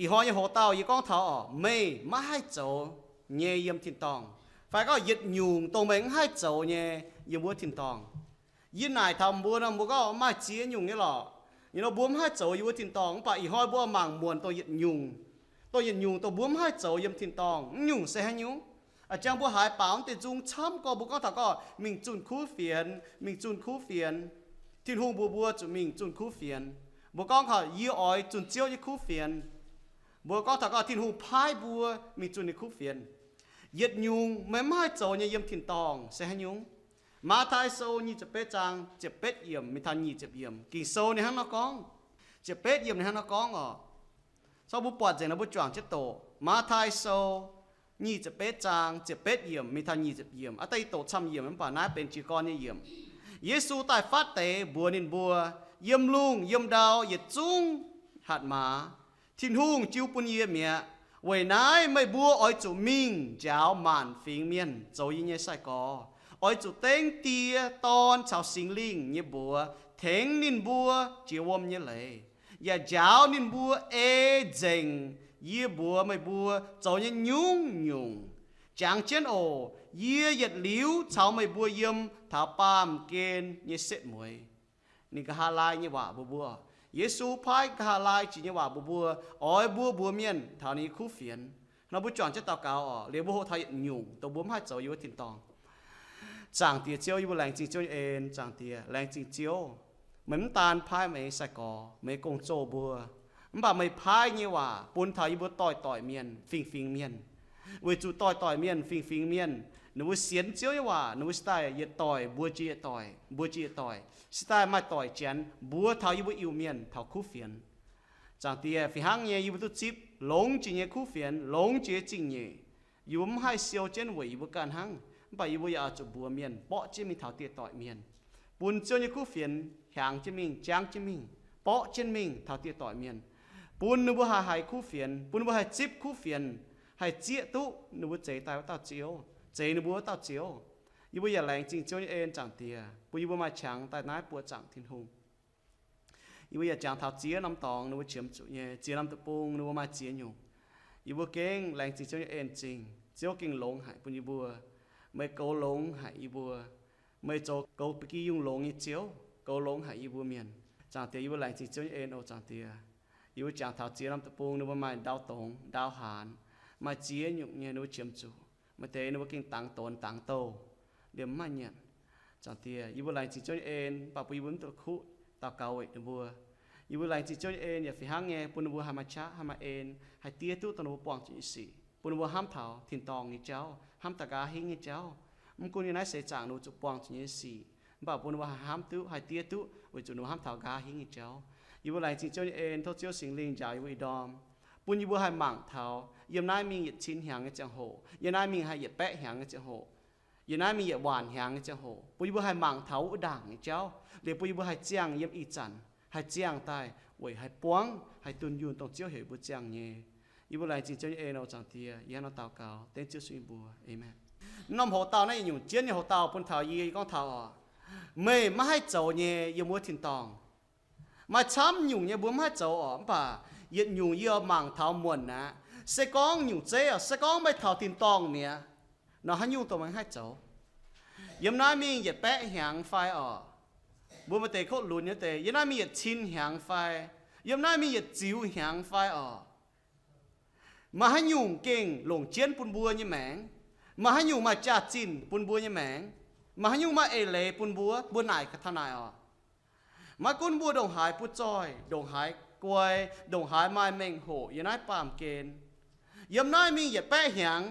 Ih hnoi nyei hoc-dauh yie gorngv taux oc, meih maiv haih zoux nyei yiem tin-dorngh, fai gorngv yietc nyungc dongh meih mv haih zoux nyei yiem wuov tin-dorngh. Yie naaic taux mbuo nor, mbuo gorngv maaih ziex nyungc nyei lorqc, nyei nor mbuo mv haih zoux yiem wuov tin-dorngh. Mv baac ih hnoi mbuo mangc muonc dongh yietc nyungc, dongh yietc nyungc dongh mbuo mv haih zoux yiem tin-dorngh. Mv nyungc se haaix nyungc? A'jang mbuo haiz baaux mv deix nzung camv gorx, mbuo gorngv taux gorngv mingh zunh kuv fienx, mingh zunh kuv fienx. Tin-Hungh mbuox mbuo zuqc mingh zunh kuv fienx. Mbuo gorngv taux yie oix zunh Ziouv nyei kuv fienx. Mbuo gorngv taux gorngv Tin-Hungh paaiv mbuo mingh zunh ninh kuv fienx. Yietc nyungc meih mv haih zoux nyei yiem tin-dorngh se haaix nyungc? Matv^taai Sou nyic ziepc betv zaang ziepc betv yiemc mingh taux nyic ziepc yiemc. Ging-Sou ninh hnangv nor gorngv, ziepc betv yiemc ninh hnangv nor gorngv oc. Cov mbuo buatc nzengc nor mbuo juangc jienv doqc. Matv^taai Sou nyic ziepc betv zaang ziepc betv yiemc mingh taux nyic ziepc yiemc. Aa, da'nyeic doqc camv yiemc mv baac naaiv benx jiez gorn nyei yiemc. Yesu daaih fatv deix mbuox ninh mbuo, yiem lungh yiem ndau yietc zungv hatc maaz, Tin-Hungh jiu bun yie mi'aqv. Weic naaiv meih mbuo oix zuqc mingh njaaux maanc fingx mienh zoux yie nyei sai-gorx. Oix zuqc dengv Die, Dorn caux Singx Lingh nyei mbuox tengx ninh mbuo jiex wuom nyei leiz, yaac njaaux ninh mbuo ei nzengc yie mbuox meih mbuo zoux nyei nyungc-nyungc. Jangx jienv oc. Yie yietc liuz caux meih mbuo yiem taux baamh gen nyei setv mueiz. Ninh nqa'haav laai nyei waac mbuox mbuo, Yesu paaiv nqa'haav laai jiex nyei waac mbuox mbuo, oix mbuo mbuox mienh taux ninh nyei kuv fienx. Nor mbuo juangc jienv daux gaux oc. Liuz mbuo hoqc taux yietc nyungc dongh mbuo mv haih zoux yiem wuov tin-dorngh. Zaangc Diex Ziouv, yie mbuo laengz zingh Ziouv nyei en. Zaangc Diex, laengz zingh Ziouv, meih mv daan paaiv meih nyei sai-gorx, meih nyei gong-zoh mbuo, mv baac meih paaiv nyei waac bun taux yie mbuo doic-doic mienh, fingx-fingx mienh. Weic zuqc doic-doic mienh, fingx-fingx mienh, ninh mbuo sienx Ziouv nyei waac, ninh mbuo se daaih yietc doic mbuox jiex yietc doic, mbuox jiex yietc doic, se daaih maaih doic Janx mbuox taux yie mbuo Iu-Mienh taux kuv fienx. Zaangc Diex, fih hnangv nyei yie mbuo duqv zipv longx jiex nyei kuv fienx, longx jiex nyei zingh nyeic. Yie mbuo mv haih siou jienv weic yie mbuo ganh hnangv, mv baac yie mbuo yaac oix zuqc mbuox mienh, borqv jienv mingh taux dieh doic mienh, bun Ziouv nyei kuv fienx hiaangx jienv mingh, jangv jienv mingh, borqv jienv mingh taux dieh doic mienh, bun ninh mbuo haih haiz kuv fienx, bun ninh mbuo haih zipv kuv fienx, haih zieqv duqv ninh mbuo zeix daaih wuov dauh Ziouv, zeix ninh mbuo wuov dauh Ziouv. Yie mbuo yaac laengz zingh Ziouv nyei en, Zaangc Diex, bun yie mbuo maaih qangx daaih naaiv buoqc zaangc Tin-Hungh. Yie mbuo yaac jangx taux ziex norm dorngx ninh mbuo qiemx zuqc nyei, ziex norm deic-bung ninh mbuo maaih ziex nyungc. Yie mbuo gengh laengz zingh Ziouv nyei en zingh. Ziouv gengh longx haic bun yie mbuo. Meih goux longx haic yie mbuo. Meih zoux goux ba'gi yungh longx nyei Ziouv, goux longx haic yie mbuo mienh. Zaangc Diex, yie mbuo laengz zingh Ziouv nyei en oc, Zaangc Diex. Yie mbuo jangx taux ziex norm deic-bung ninh mbuo maaih ndau dongz, ndau haanz, maaih ziex nyungc nyei ninh mbuo qiemx zuqc. Maaih deix ninh mbuo gengh dangx donx dangx douh, liemh mv maaih nyanc. Zaangc Diex, yie mbuo laengz zingh Ziouv nyei en, mv baac bun yie mbuo mv duqv kuqv daux gaux weic ninh mbuo. Yie mbuo laengz zingh Ziouv nyei en yaac fih hnangv nyei, bun ninh mbuo haih maaih qaqv, haih maaih en, haih diev duqv dongh ninh mbuo buangh zuqc nyei sic, bun ninh mbuo hnamv taux tin-dorngh nyei jauv, hnamv taux nqa'haav hingv nyei jauv. Mv gunv yiem naaiv seix zaangc ninh mbuo zuqc buangh zuqc nyei sic, mv baac bun ninh mbuo haih hnamv duqv, haih diev duqv, weic zuqc ninh mbuo hnamv taux nqa'haav hingv nyei jauv. Yie mbuo laengz zingh Ziouv nyei en, tov Ziouv Singx Lingh njaaux yie mbuo ih ndorm, bun yie mbuo haih mangc taux yiem naaiv mingh yietc cin hnyangx nyei ziangh hoc, yiem naaiv mingh haih yietc baeqv hnyangx nyei ziangh hoc, yiem naaiv mingh yietc waanc hnyangx nyei ziangh hoc, bun yie mbuo haih mangc taux wuov ndaangc nyei jauv, liuz bun yie mbuo haih ziangh yiem ih zanc, haih ziangh daaih weic haih buangv, haih dunh yunh dongh Ziouv heuc yie mbuo ziangh nyei. Yie mbuo laengz zingh Ziouv nyei en oc, Zaangc Diex. Yie hnangv nor daux gaux dengv Ziouv Yesu nyei mbuox. Aamen. Norm hoc-dauh naaiv yietc nyungc jienv nyei hoc-dauh bun taux yie, yie gorngv taux oc, meih maiv haih zoux nyei yiem wuov tin-dorngh. Maaih camv nyungc nyei mbuo maiv haih zoux oc, mv baac yietc nyungc yie oix mangc taux muonc aqv. Se gorngv nyungc zeiv oc, se gorngv meih taux tin-dorngh mi'aqv, nor haaix nyungc dongh meih maiv haih zoux? Yiem naaiv mingh yietc baeqv hnyangx fai oc, mbuo maaih deix kov lunx nyei deix, yiem naaiv mingh yietc cin hnyangx fai, yiem naaiv mingh yietc ziux hnyangx fai oc, maaih haaix nyungc gengh longc jienv bun mbuo nyei maengc? Maaih haaix nyungc maaih jaax-zinh bun mbuo nyei maengc? Maaih haaix nyungc maaih eix leiz bun mbuo? Mbuo naaic gaax taux naaic oc. Maiv gunv mbuo ndongc haaix butv zoih, ndongc haaix guai, ndongc haaix maaih mengh hoc yiem naaiv baamh gen, yiem naaiv mingh yietc baeqv hnyangx,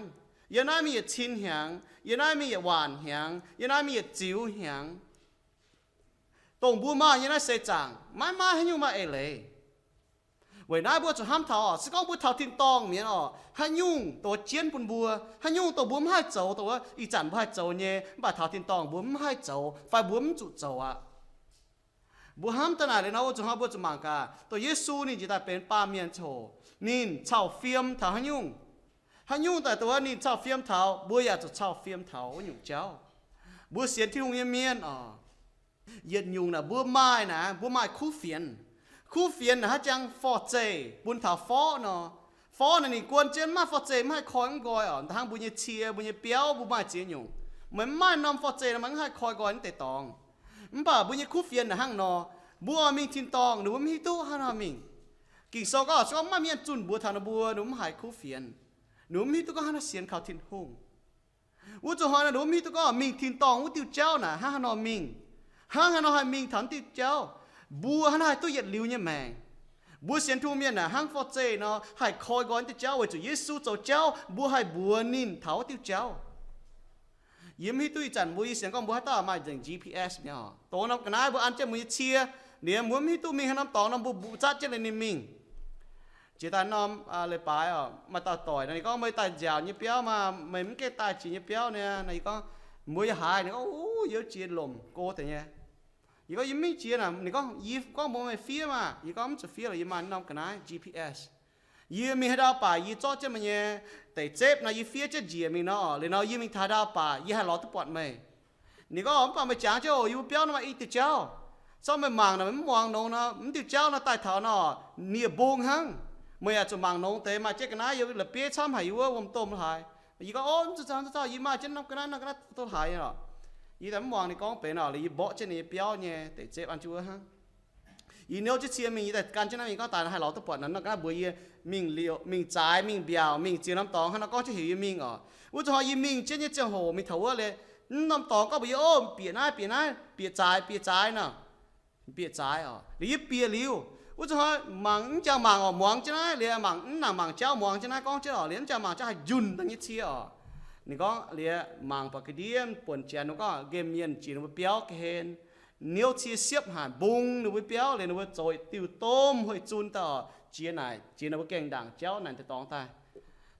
yiem naaiv mingh yietc cin hnyangx, yiem naaiv mingh yietc waanc hnyangx, yiem naaiv mingh yietc ziux hnyangx, dongh mbuo maaih nyei naaiv seix zaangc maiv maaih haaix nyungc maaih eix leiz. Weic naaiv mbuo zuqc hnamv taux oc, se gorngv mbuo taux tin-dorngh mi'aqv oc, haaix nyungc dongh jienv bun mbuo, haaix nyungc dongh mbuo mv haih zoux, dongh wuov ih zanc mbuo haih zoux nyei, mv baac taux tin-dorngh mbuo mv haih zoux fai mbuo mv zuqc zoux aqv. Mbuo hnamv daaih naaic liuz nor, mbuo zuqc hnamv, mbuo zuqc mangc gaax, dongh Yesu ninh njiec daaih benx baamh mienh ziangh hoc, ninh cau fiem taux haaix nyungc? Haaix nyungc daaih dongh wuov ninh cau fiem taux, mbuo yaac zuqc cau fiem taux wuov nyungc jauv. Mbuo sienx Tin-Hungh nyei mienh oc, yietc nyungc naaic mbuo maaih naaic, mbuo maaih kuv fienx. Kuv fienx naaic haaix jangx forv-zeih bun taux forv nor, Forv naaic ninh guon jienv maiv forv-zeih, mv haih koi mv nqoi oc. Hnangv mbuo nyei cie, mbuo nyei biauv, mbuo maaih ziex nyungc, meih mv maaih norm forv-zeih nor, meih mv haih koi nqoi mv deix dorngx. Mv baac mbuo nyei kuv fienx naaic hnangv nor, mbuo mingh tin-dorngh ninh mbuo mv hiuv duqv haaix nor mingh. Ging-Sou gorngv, se gorngv maiv maaih mienh zunh mbuox taux ninh mbuo, ninh mbuo mv haiz kuv fienx. Ninh mbuo mv hiuv duqv gorngv haaix nor sienx kaux Tin-Hungh. Wuov zuqc hnoi naaic ninh mbuo mv hiuv duqv gorngv mingh tin-dorngh wuov diuh jauv naaic hnangv haaix nor mingh, hnangv haaix nor haih mingh taux diuh jauv, mbuo hnangv haaix haih duqv yietc liuz nyei maengc. Mbuo sienx Tin-Hungh mienh naaic hnangv forv-zeih nor, haih koi nqoi diuh jauv weic zuqc Yesu zoux jauv, mbuo haih mbuox ninh taux wuov diuh jauv. Yie mv hiuv duqv ih zanc mbuo, yie sienx gorngv mbuo haaix dauh maaih nzengc G P S mi'aqv oc. Dongh norm ga'naaiv mbuo an jienv mbuo nyei cie, liemh mbuo mv hiuv duqv mingh haaix norm dorngx nor, mbuo mbuoqc zatv jienv ninh mingh. Jiex daaih norm leiz-baaix oc, maaih dauh doic nor, ninh gorngv, meih daaih nziaauc nyei biauv maah, meih mv gaengh daaih jiex nyei biauv niaa. Nor yie gorngv, mbuo yaac haiz. Ninh gorngv, yie jiex lomc go deix nyei. Yie gorngv, yie mv jiex naaic. Ninh gorngv, yie gorngv mbuox meih fiev maah. Yie gorngv, mv zuqc fiev lorqc, yie maaih norm ga'naaiv G P S. Yie mingh haaix ndau baac yie zorqv jienv meih nyei deic zepv nor, yie fiev jienv njiec mingh nor, liuz nor yie mingh taux haaix ndau baac yie haih lorz duqv buatc meih. Ninh gorngv, mv baac meih jangx jienv oc, yie mbuo biauv nor maaih i diuh jauv. Se gorngv meih mangc naaic, meih mv muangx nongx nor, mv diuh jauv nor daaih taux nor, nie-mbung hnangv. Meih yaac zuqc mangc nongx deix, maaih jienv ga'naaiv yiem la'bieiv camv haic, yie wuov wuom-domh haic. Yie gorngv, o, mv zuqc, mv zuqc, yie maaih jienv norm ga'naaiv, norm ga'naaiv duqv haiz nyei lorqc. Yie daaih mv muangx ninh gorngv benx oc, liuz yie mborqv jienv ninh nyei biauv nyei deic zepv an jienv wuov hnangv. Yie niouv jienv cie mingh, yie daaih gan jienv naaiv mingh gorngv daaih haih lorz duqv buatc naaic, norm ga'naaiv mbuox yie mingh liouc, mingh zaaix, mingh mbiaauc, mingh ziex norm dorngx hnangv nor gorngv jienv heuc yie mingh oc. Wuov zuqc hnoi yie mingh jienv nyei ziangh hoc mingh taux wuov liuz, norm dorngx gorngv mbuox yie, o, bieqc naaiv, bieqc naaiv, bieqc zaaix, bieqc zaaix nor. Bieqc zaaix oc. Liuz yie bieqc liuz, wuov zuqc hnoi mangc, mv jangx mangc oc, muangx jienv naaiv, liuz mangc, mv nangc mangc jauv, muangx jienv naaiv gorngv jienv oc, liuz mv jangx mangc jauv haih njunh daaih nyei cie oc. Ninh gorngv, liuz mangc buatc ga'ndiev buonc janx, ninh gorngv nqemh mienh jiex ninh mbuo biauv ga'hlen, niouv cie siepv haic, mbung ninh mbuo biauv, liuz ninh mbuo zoux diuh domh huih zun daaih oc, jiex naaic, jiex ninh mbuo gaengh ndaangc jauv naaic deix dorngx daaih.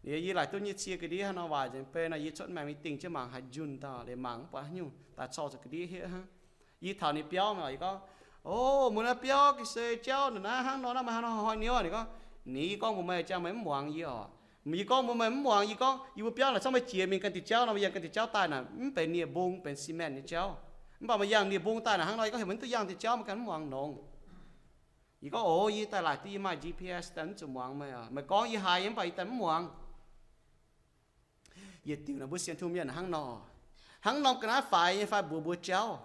Liuz yie laaic duqv nyei cie ga'ndiev hnangv nor waaic nzengc bei nor, yie cuotv maengx mingh dingh jienv mangc haih njunh daaih, liuz mangc mv buatc haaix nyungc, daaih corc zuqc ga'ndiev hieqv hnangv. Yie taux ninh biauv mingh oc, yie gorngv, o, mbuo naaiv biauv ga'sie jauv naaic naaiv hnangv nor, naaiv maaih hnangv nor hnoi niouv. Ninh gorngv, ninh gorngv mbuox meih jangx, meih mv muangx yie oc. Yie gorngv mbuox meih mv muangx, yie gorngv yie mbuo biauv naaic, se gorngv meih jiex mingh gan diuh jauv nor, meih yangh gan diuh jauv daaih naaic, mv benx nie-mbung, benx cement nyei jauv. Mv baac meih yangh nie-mbung daaih naaic hnangv nor, yie gorngv heuc meih mv duqv yangh diuh jauv, meih ganh mv muangx nongx. Yie gorngv, o, yie daaih laaic duqv yie maaih G P S daaih, mv zuqc muangx meih oc. Meih gorngv yie haiz nyei, mv baac yie daaih mv muangx. Yietc diuc naaic mbuo sienx Tin-Hungh mienh hnangv nor, hnangv norm ga'naaiv faix nyei fai mbuox mbuo jauv.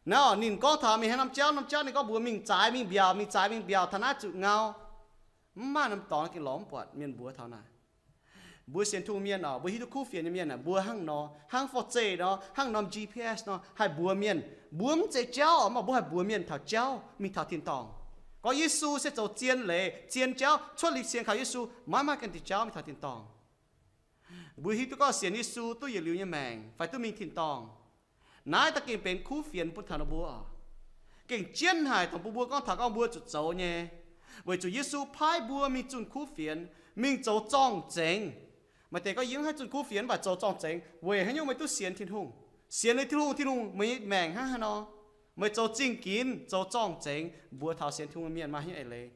Naaiv oc, ninh gorngv taux mingh haaix norm jauv, norm jauv ninh gorngv mbuox mingh zaaix mingh mbiaauc, mingh zaaix mingh mbiaauc taux naaiv zuqc ngau. Mv maaih norm dorngx gengh lorz mv buatc mienh mbuox taux naaic. Mbuo sienx Tin-Hungh mienh oc, mbuo hiuv duqv kuv fienx nyei mienh aah, mbuo hnangv nor, hnangv forv-zeih nor, hnangv norm G P S nor, haih mbuox mienh. Mbuo mv zeiz jauv oc, mv baac mbuo haih mbuox mienh taux jauv, mingh taux tin-dorngh. Gorngv Yesu se zoux zien leiz, zien jauv, cuotv liuz sienx kaux Yesu, maiv maaih ganh diuh jauv mingh taux tin-dorngh. Mbuo hiuv duqv gorngv sienx Yesu duqv yietc liuz nyei maengc fai duqv mingh tin-dorngh. Naaiv daaih gengh benx kuv fienx bun taux ninh mbuo oc. Gengh jienv haic dongh bun mbuo gorngv taux gorngv mbuo zuqc zoux nyei. Weic zuqc Yesu paaiv mbuo mingh zunh kuv fienx, mingh zoux zorng-zengx. Maaih deix gorngv, yie mv haih zunh kuv fienx, mv baac zoux zorng-zengx. Weic haaix nyungc meih duqv sienx Tin-Hungh? Sienx liuz Tin-Hungh, Tin-Hungh meih nyei maengc hnangv haaix nor? Meih zoux zingh ginx, zoux zorng-zengx, mbuox taux sienx Tin-Hungh mienh maaih haaix nyungc eix leiz?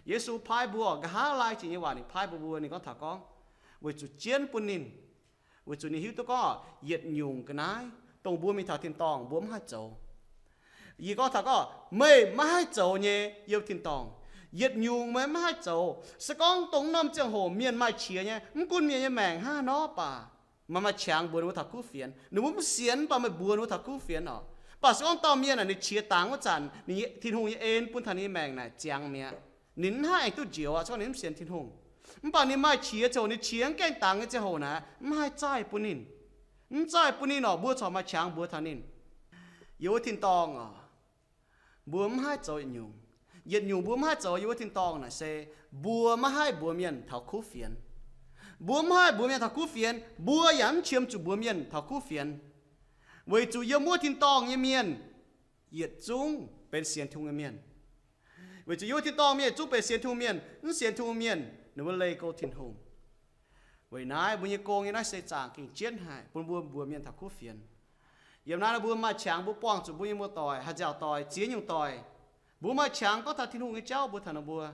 Yesu paaiv mbuo, nqa'haav laai jiex nyei waac ninh paaiv mbuo, mbuo ninh gorngv taux gorngv, weic zuqc jienv bun ninh. Weic zuqc ninh hiuv duqv gorngv yietc nyungc ga'naaiv dongh mbuo mingh taux tin-dorngh mbuo mv haih zoux. Yie gorngv taux gorngv meih maiv haih zoux nyei yiem tin-dorngh, yietc nyungc meih mv haih zoux. Se gorngv dongh norm ziangh hoc mienh maaih qiex nyei, mv gunv mienh nyei maengc hnangv haaix nor baac, maaih maaih qangx mbuox ninh mbuo taux kuv fienx. Ninh mbuo mv sienx, mv baac meih mbuox ninh mbuo taux kuv fienx oc. Mv baac se gorngv dauh mienh naaic ninh qiex dangx wuov zanc, ninh, Tin-Hungh nyei en bun taux ninh nyei maengc naaic ziangx mi'aqv. Ninh mv haih aengx duqv njoux aqv, se gorngv ninh mv sienx Tin-Hungh. Mv baac ninh maaih qiex ziangh hoc, ninh qiex mv gaengh dangx nyei ziangh hoc naaic, mv haih zaih bun ninh. Mv zaih bun ninh oc, mbuo corc maaih qangx mbuox taux ninh. Yiem wuov tin-dorngh oc, mbuo mv haih zoux yietc nyungc. Yietc nyungc mbuo mv haih zoux yiem wuov tin-dorngh naaic se, mbuo maiv haih mbuox mienh taux kuv fienx. Mbuo mv haih mbuox mienh taux kuv fienx, mbuo yaac mv qiemx zuqc mbuox mienh taux kuv fienx. Weic zuqc yiem wuov tin-dorngh nyei mienh yietc zungv benx sienx Tin-Hungh nyei mienh. Weic zuqc yiem wuov tin-dorngh mienh yietc zungv benx sienx Tin-Hungh mienh. Mv sienx Tin-Hungh mienh ninh mbuo leih go Tin-Hungh. Weic naaiv mbuo nyei gong yiem naaiv seix zaangc gengh jienv haic bun mbuo mbuox mienh taux kuv fienx. Yiem naaiv mbuo maaih qangx mbuo buangh zuqc mbuo nyei muoz-doic, haih nziaauc doic, ziex nyungc doic. Mbuo maaih qangx gorngv taux Tin-Hungh nyei jauv mbuox taux ninh mbuo.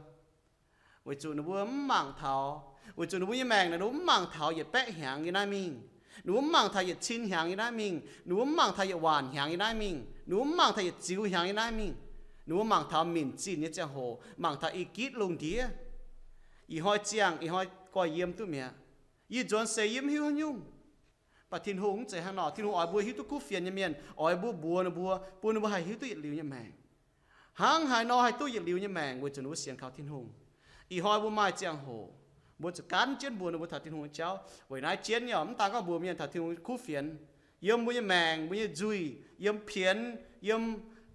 Weic zuqc ninh mbuo mv mangc taux, weic zuqc ninh mbuo nyei maengc naaic ninh mbuo mv mangc taux yietc baeqv hnyangx yiem naaiv mingh. Ninh mbuo mv mangc taux yietc cin hnyangx yiem naaiv mingh. Ninh mbuo mv mangc taux yietc waanc hnyangx yiem naaiv mingh. Ninh mbuo mv mangc taux yietc ziux hnyangx yiem naaiv mingh. Ninh mbuo mangc taux minc zinh nyei ziangh hoc, mangc taux i gitv lungh ndiev. Ih hnoi ziangh, ih hnoi goiv yiem duqv mi'aqv. Ih nzuonx seix yie mv hiuv haaix nyungc. Mv baac Tin-Hungh mv zeiz hnangv nor. Tin-Hungh oix mbuo hiuv duqv kuv fienx nyei mienh, oix mbuo mbuox ninh mbuo, bun ninh mbuo haih hiuv duqv yietc liuz nyei maengc. Hnangv haaix nor haih duqv yietc liuz nyei maengc? Weic zuqc ninh mbuo sienx kaux Tin-Hungh. Ih hnoi mbuo maaih ziangh hoc, mbuo zuqc gan jienv mbuox ninh mbuo taux Tin-Hungh nyei jauv. Weic naaiv jienv nyei, mv daan gorngv mbuox mienh taux Tin-Hungh kuv fienx, yiem mbuo nyei maengc, mbuo nyei nzuih, yiem pienx, yiem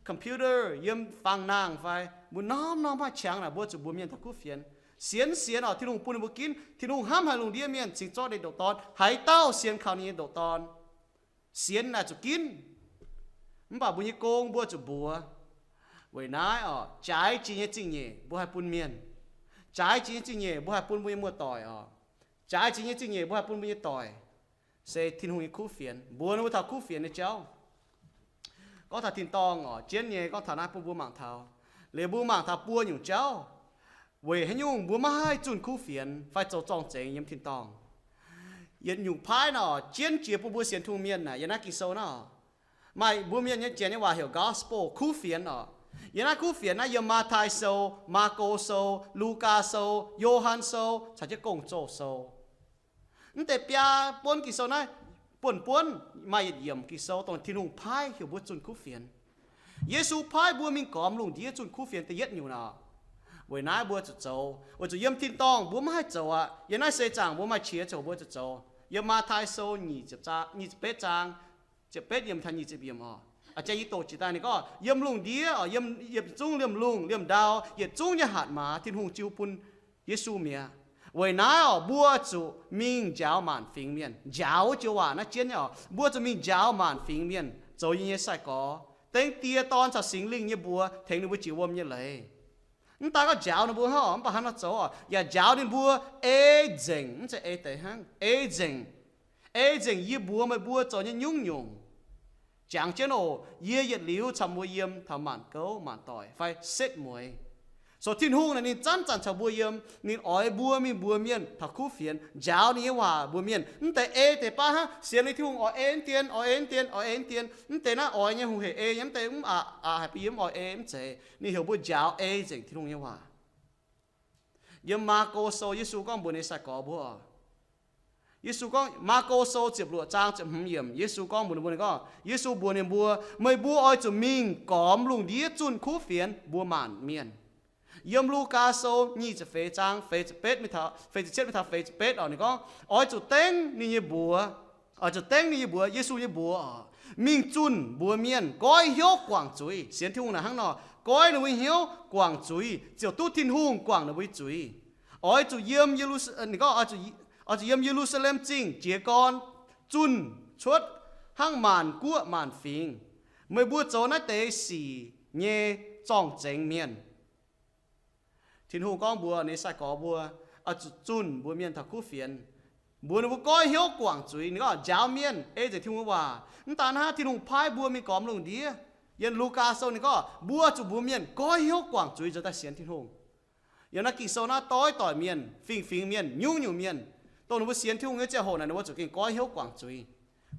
computer, yiem fangx-nangh fai mbuo norm-norm maaih qangx naaic, mbuo zuqc mbuox mienh taux kuv fienx. Sienx, sienx oc, Tin-Hungh bun ninh mbuo ginv. Tin-Hungh hnamv haic lungh ndiev mienh cingx zorqv ninh ndoqc Dorn, haaix dauh sienx kaux ninh nyei ndoqc Dorn, sienx naaic zuqc ginv. Mv baac mbuo nyei gong mbuo zuqc mbuox. Weic naaiv oc, jaaix jiex nyei zingh nyeic mbuo haih bun mienh. Jaaix jiex nyei zingh nyeic mbuo haih bun mbuo nyei muoz-doic oc. Jaaix jiex nyei zingh nyeic mbuo haih bun mbuo nyei doic, se Tin-Hungh nyei kuv fienx, mbuox ninh mbuo taux kuv fienx nyei jauv. Gorngv taux tin-dorngh oc, jienv nyei gorngv taux naaiv bun mbuo mangc taux. Liuz mbuo mangc taux buo nyungc jauv, weic haaix nyungc mbuo maiv haih zunh kuv fienx fai zoux zorng-zengx yiem tin-dorngh. Yietc nyungc paaiv nor, jienv jiex bun mbuo sienx Tin-Hungh mienh naaic, yiem naaiv Ging-Sou nor, maaih mbuo mienh nyei janx nyei waac heuc gospel, kuv fienx oc. Yiem naaiv kuv fienx naaiv, yiem Matv^taai Sou, Maako Sou, Lugaa Sou, Yo^han Sou caux jienv Gong-Zoh Sou. Mv deix biaa buonv Ging-Sou naaiv, buonv-buonv maaih yietc yiemc Ging-Sou dongh Tin-Hungh paaiv heuc mbuo zunh kuv fienx. Yesu paaiv mbuo mingh gormx lungh ndiev zunh kuv fienx da'yietv nyungc oc. Weic naaiv mbuo zuqc zoux, weic zuqc yiem tin-dorngh mbuo maiv haih zoux aqv. Yiem naaiv seix zaangc mbuo maaih qiex ziouc mbuo zuqc zoux. Yiem Matv^taai Sou nyic ziepc betv zaang, ziepc betv yiemc taux nyic ziepc yiemc oc. A'jang yie doqc jiex daaih ninh gorngv, yiem lungh ndiev oc, yiem, yietc zungv liemh lungh liemh ndau, yietc zungv nyei hatc maaz Tin-Hungh jiu bun Yesu mi'aqv. Weic naaiv oc, mbuo zuqc mingh njaaux maanc fingx mienh. Njaaux joux waac naaiv jienv nyei oc, mbuo zuqc mingh njaaux maanc fingx mienh zoux yie nyei sai-gorx, dengv Die, Dorn caux Singx Lingh nyei mbuox tengx ninh mbuo jiex wuom nyei leiz. Mv daan gorngv njaaux ninh mbuo hnangv oc, mv baac hnangv nor zoux oc, yaac njaaux ninh mbuo ei nzengc, mv zeiz ei deix hnangv, ei nzengc. Ei nzengc yie mbuox meih mbuo zoux nyei nyungc-nyungc. Jangx jienv oc, yie yietc liuz caux mbuo yiem taux maanc gouv maanc doic fai setv mueiz. So Tin-Hungh naaic ninh zanc-zanc caux mbuo yiem, ninh oix mbuo mingh mbuox mienh taux kuv fienx, njaaux ninh nyei waac mbuox mienh. Mv deix ei deix baav hnangv, sienx liuz Tin-Hungh oix ei mv dien, oix ei mv dien, oix ei mv dien. Mv deix naaiv oix nyei hungh hec ei nyei, mv deix mv aqc, aqc haic bun yie mv oix ei mv zeiz. Ninh heuc mbuo njaaux ei nzengc Tin-Hungh nyei waac. Yiem Maako Sou, Yesu gorngv mbuox ninh sai-gorx mbuo. Yesu gorngv, Maako Sou ziepc luoqc zaang ziepc hmz yiemc, Yesu gorngv mbuox ninh mbuo, ninh gorngv, Yesu mbuox ninh mbuo, meih mbuo oix zuqc mingh gormx lungh ndiev zunh kuv fienx mbuox maanc mienh. Yiem Lugaa Sou nyic ziepc feix zaang feix ziepc betv, feix ziepc cietv mingh taux feix ziepc betv oc, ninh gorngv, oix zuqc dengv ninh nyei mbuox, oix zuqc dengv ninh nyei mbuox, Yesu nyei mbuox oc, mingh zunh mbuox mienh goiv hnyouv guangc zuiz. Sienx Tin-Hungh naaic hnangv nor, goiv ninh mbuo nyei hnyouv guangc zuiz, ziouc duqv Tin-Hungh guangc ninh mbuo nyei zuiz. Oix zuqc yiem Ye^lu, ninh gorngv, oix zuqc yiem Ye^lu^saa^lem Zingh jiez gorn zunh cuotv hnangv maanc guoqv maanc fingx. Meih mbuo zoux naaiv deix sic nyei zorng-zengx mienh. Tin-Hungh gorngv mbuox ninh nyei sai-gorx mbuo, oix zuqc zunh mbuox mienh taux kuv fienx, mbuox ninh mbuo goiv hnyouv guangc zuiz. Ninh gorngv njaaux mienh ei nzengc Tin-Hungh nyei waac. Mv daan hnangv, Tin-Hungh paaiv mbuo mingh gormx lungh ndiev. Yiem Lugaa Sou ninh gorngv mbuo zuqc mbuox mienh goiv hnyouv guangc zuiz nzengc daaih sienx Tin-Hungh. Yiem naaiv Ging-Sou naaiv doix-doic mienh, fingx-fingx mienh, nyungc-nyungc mienh, dongh ninh mbuo sienx Tin-Hungh nyei ziangh hoc naaic, ninh mbuo zuqc gengh goiv hnyouv guangc zuiz.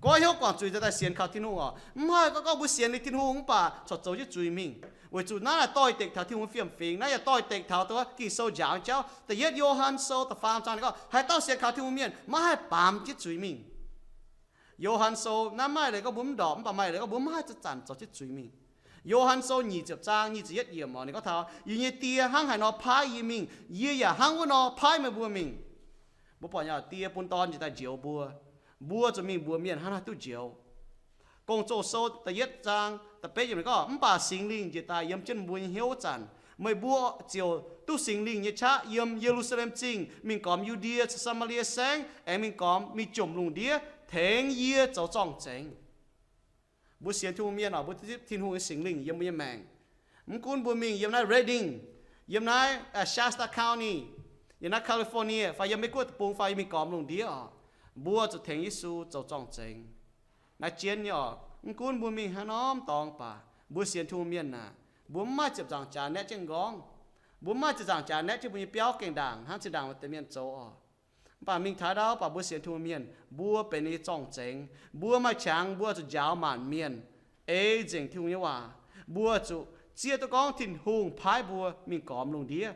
Goiv hnyouv guangc zuiz nzengc daaih sienx kaux Tin-Hungh oc. Mv haih gorngv, gorngv mbuo sienx liuz Tin-Hungh mv baac corc zoux jienv zuiz mingh. Weic zuqc naaiv naaic doix-dekc taux Tin-Hungh fiem-fingx. Naaiv yaac doix-dekc taux dongh Ging-Sou njaaux nyei jauv. Da'yietv Yo^han Sou da'faam zaang ninh gorngv, haaix dauh sienx kaux Tin-Hungh mienh maiv haih baamz jienv zuiz mingh. Yo^han Sou naaiv maaih leiz gorngv mbuo mv ndorpc, mv baac maaih leiz gorngv mbuo mv haih zanc-zanc zoux jienv zuiz mingh. Yo^han Sou nyic ziepc zaang nyic ziepc yietv yiemc oc, ninh gorngv taux, yie nyei Die hnangv haaix nor paaiv yie mingh, yie yaac hnangv wuov nor paaiv meih mbuo mingh. Mbuo buatc nyei oc, Die bun Dorn njiec daaih njoux mbuo. Mbuo zuqc mingh mbuox mienh hnangv haaix duqv njoux. Gong-Zoh Sou da'yietv zaang da'betv yiemc ninh gorngv, mv baac Singx Lingh njiec daaih yiem jienv mbuo nyei hnyouv wuov zanc, meih mbuo ziouc duqv Singx Lingh nyei qaqv yiem Ye^lu^saa^lem Zingh mingh gormx Yu^ndie caux Saa^maa^lie Saengv, aengx mingh gormx mingh jomc lungh ndiev tengx yie zoux zorng-zengx. Mbuo sienx Tin-Hungh mienh oc, mbuo zipv Tin-Hungh nyei Singx Lingh yiem mbuo nyei maengc. Mv gunv mbuo mingh yiem naaiv Redding, yiem naaiv Shasta County, yiem naaiv California, fai yiem Meiv Guoqv deic-bung, fai yie mingh gormx lungh ndiev oc, mbuo zuqc tengx Yesu zoux zorng-zengx. Naaiv jienv nyei oc, mv gunv mbuo mingh haaix norm dorngx baac, mbuo sienx Tin-Hungh mienh aah, mbuo mv maaih ziepc nzaangc jaax naeqv jienv nqorngv. Mbuo mv maaih ziepc nzaangc jaax naeqv jienv mbuo nyei biauv gengh ndaangc hnangv zinh ndaangc deix mienh zoux oc. Mv baac mingh taux ndau baac mbuo sienx Tin-Hungh mienh, mbuo benx ninh nyei zorng-zengx. Mbuo maaih qangx mbuo zuqc njaaux maanc mienh ei nzengc Tin-Hungh nyei waac. Mbuo zuqc zieqv duqv gorngv Tin-Hungh paaiv mbuo mingh gormx lungh ndiev.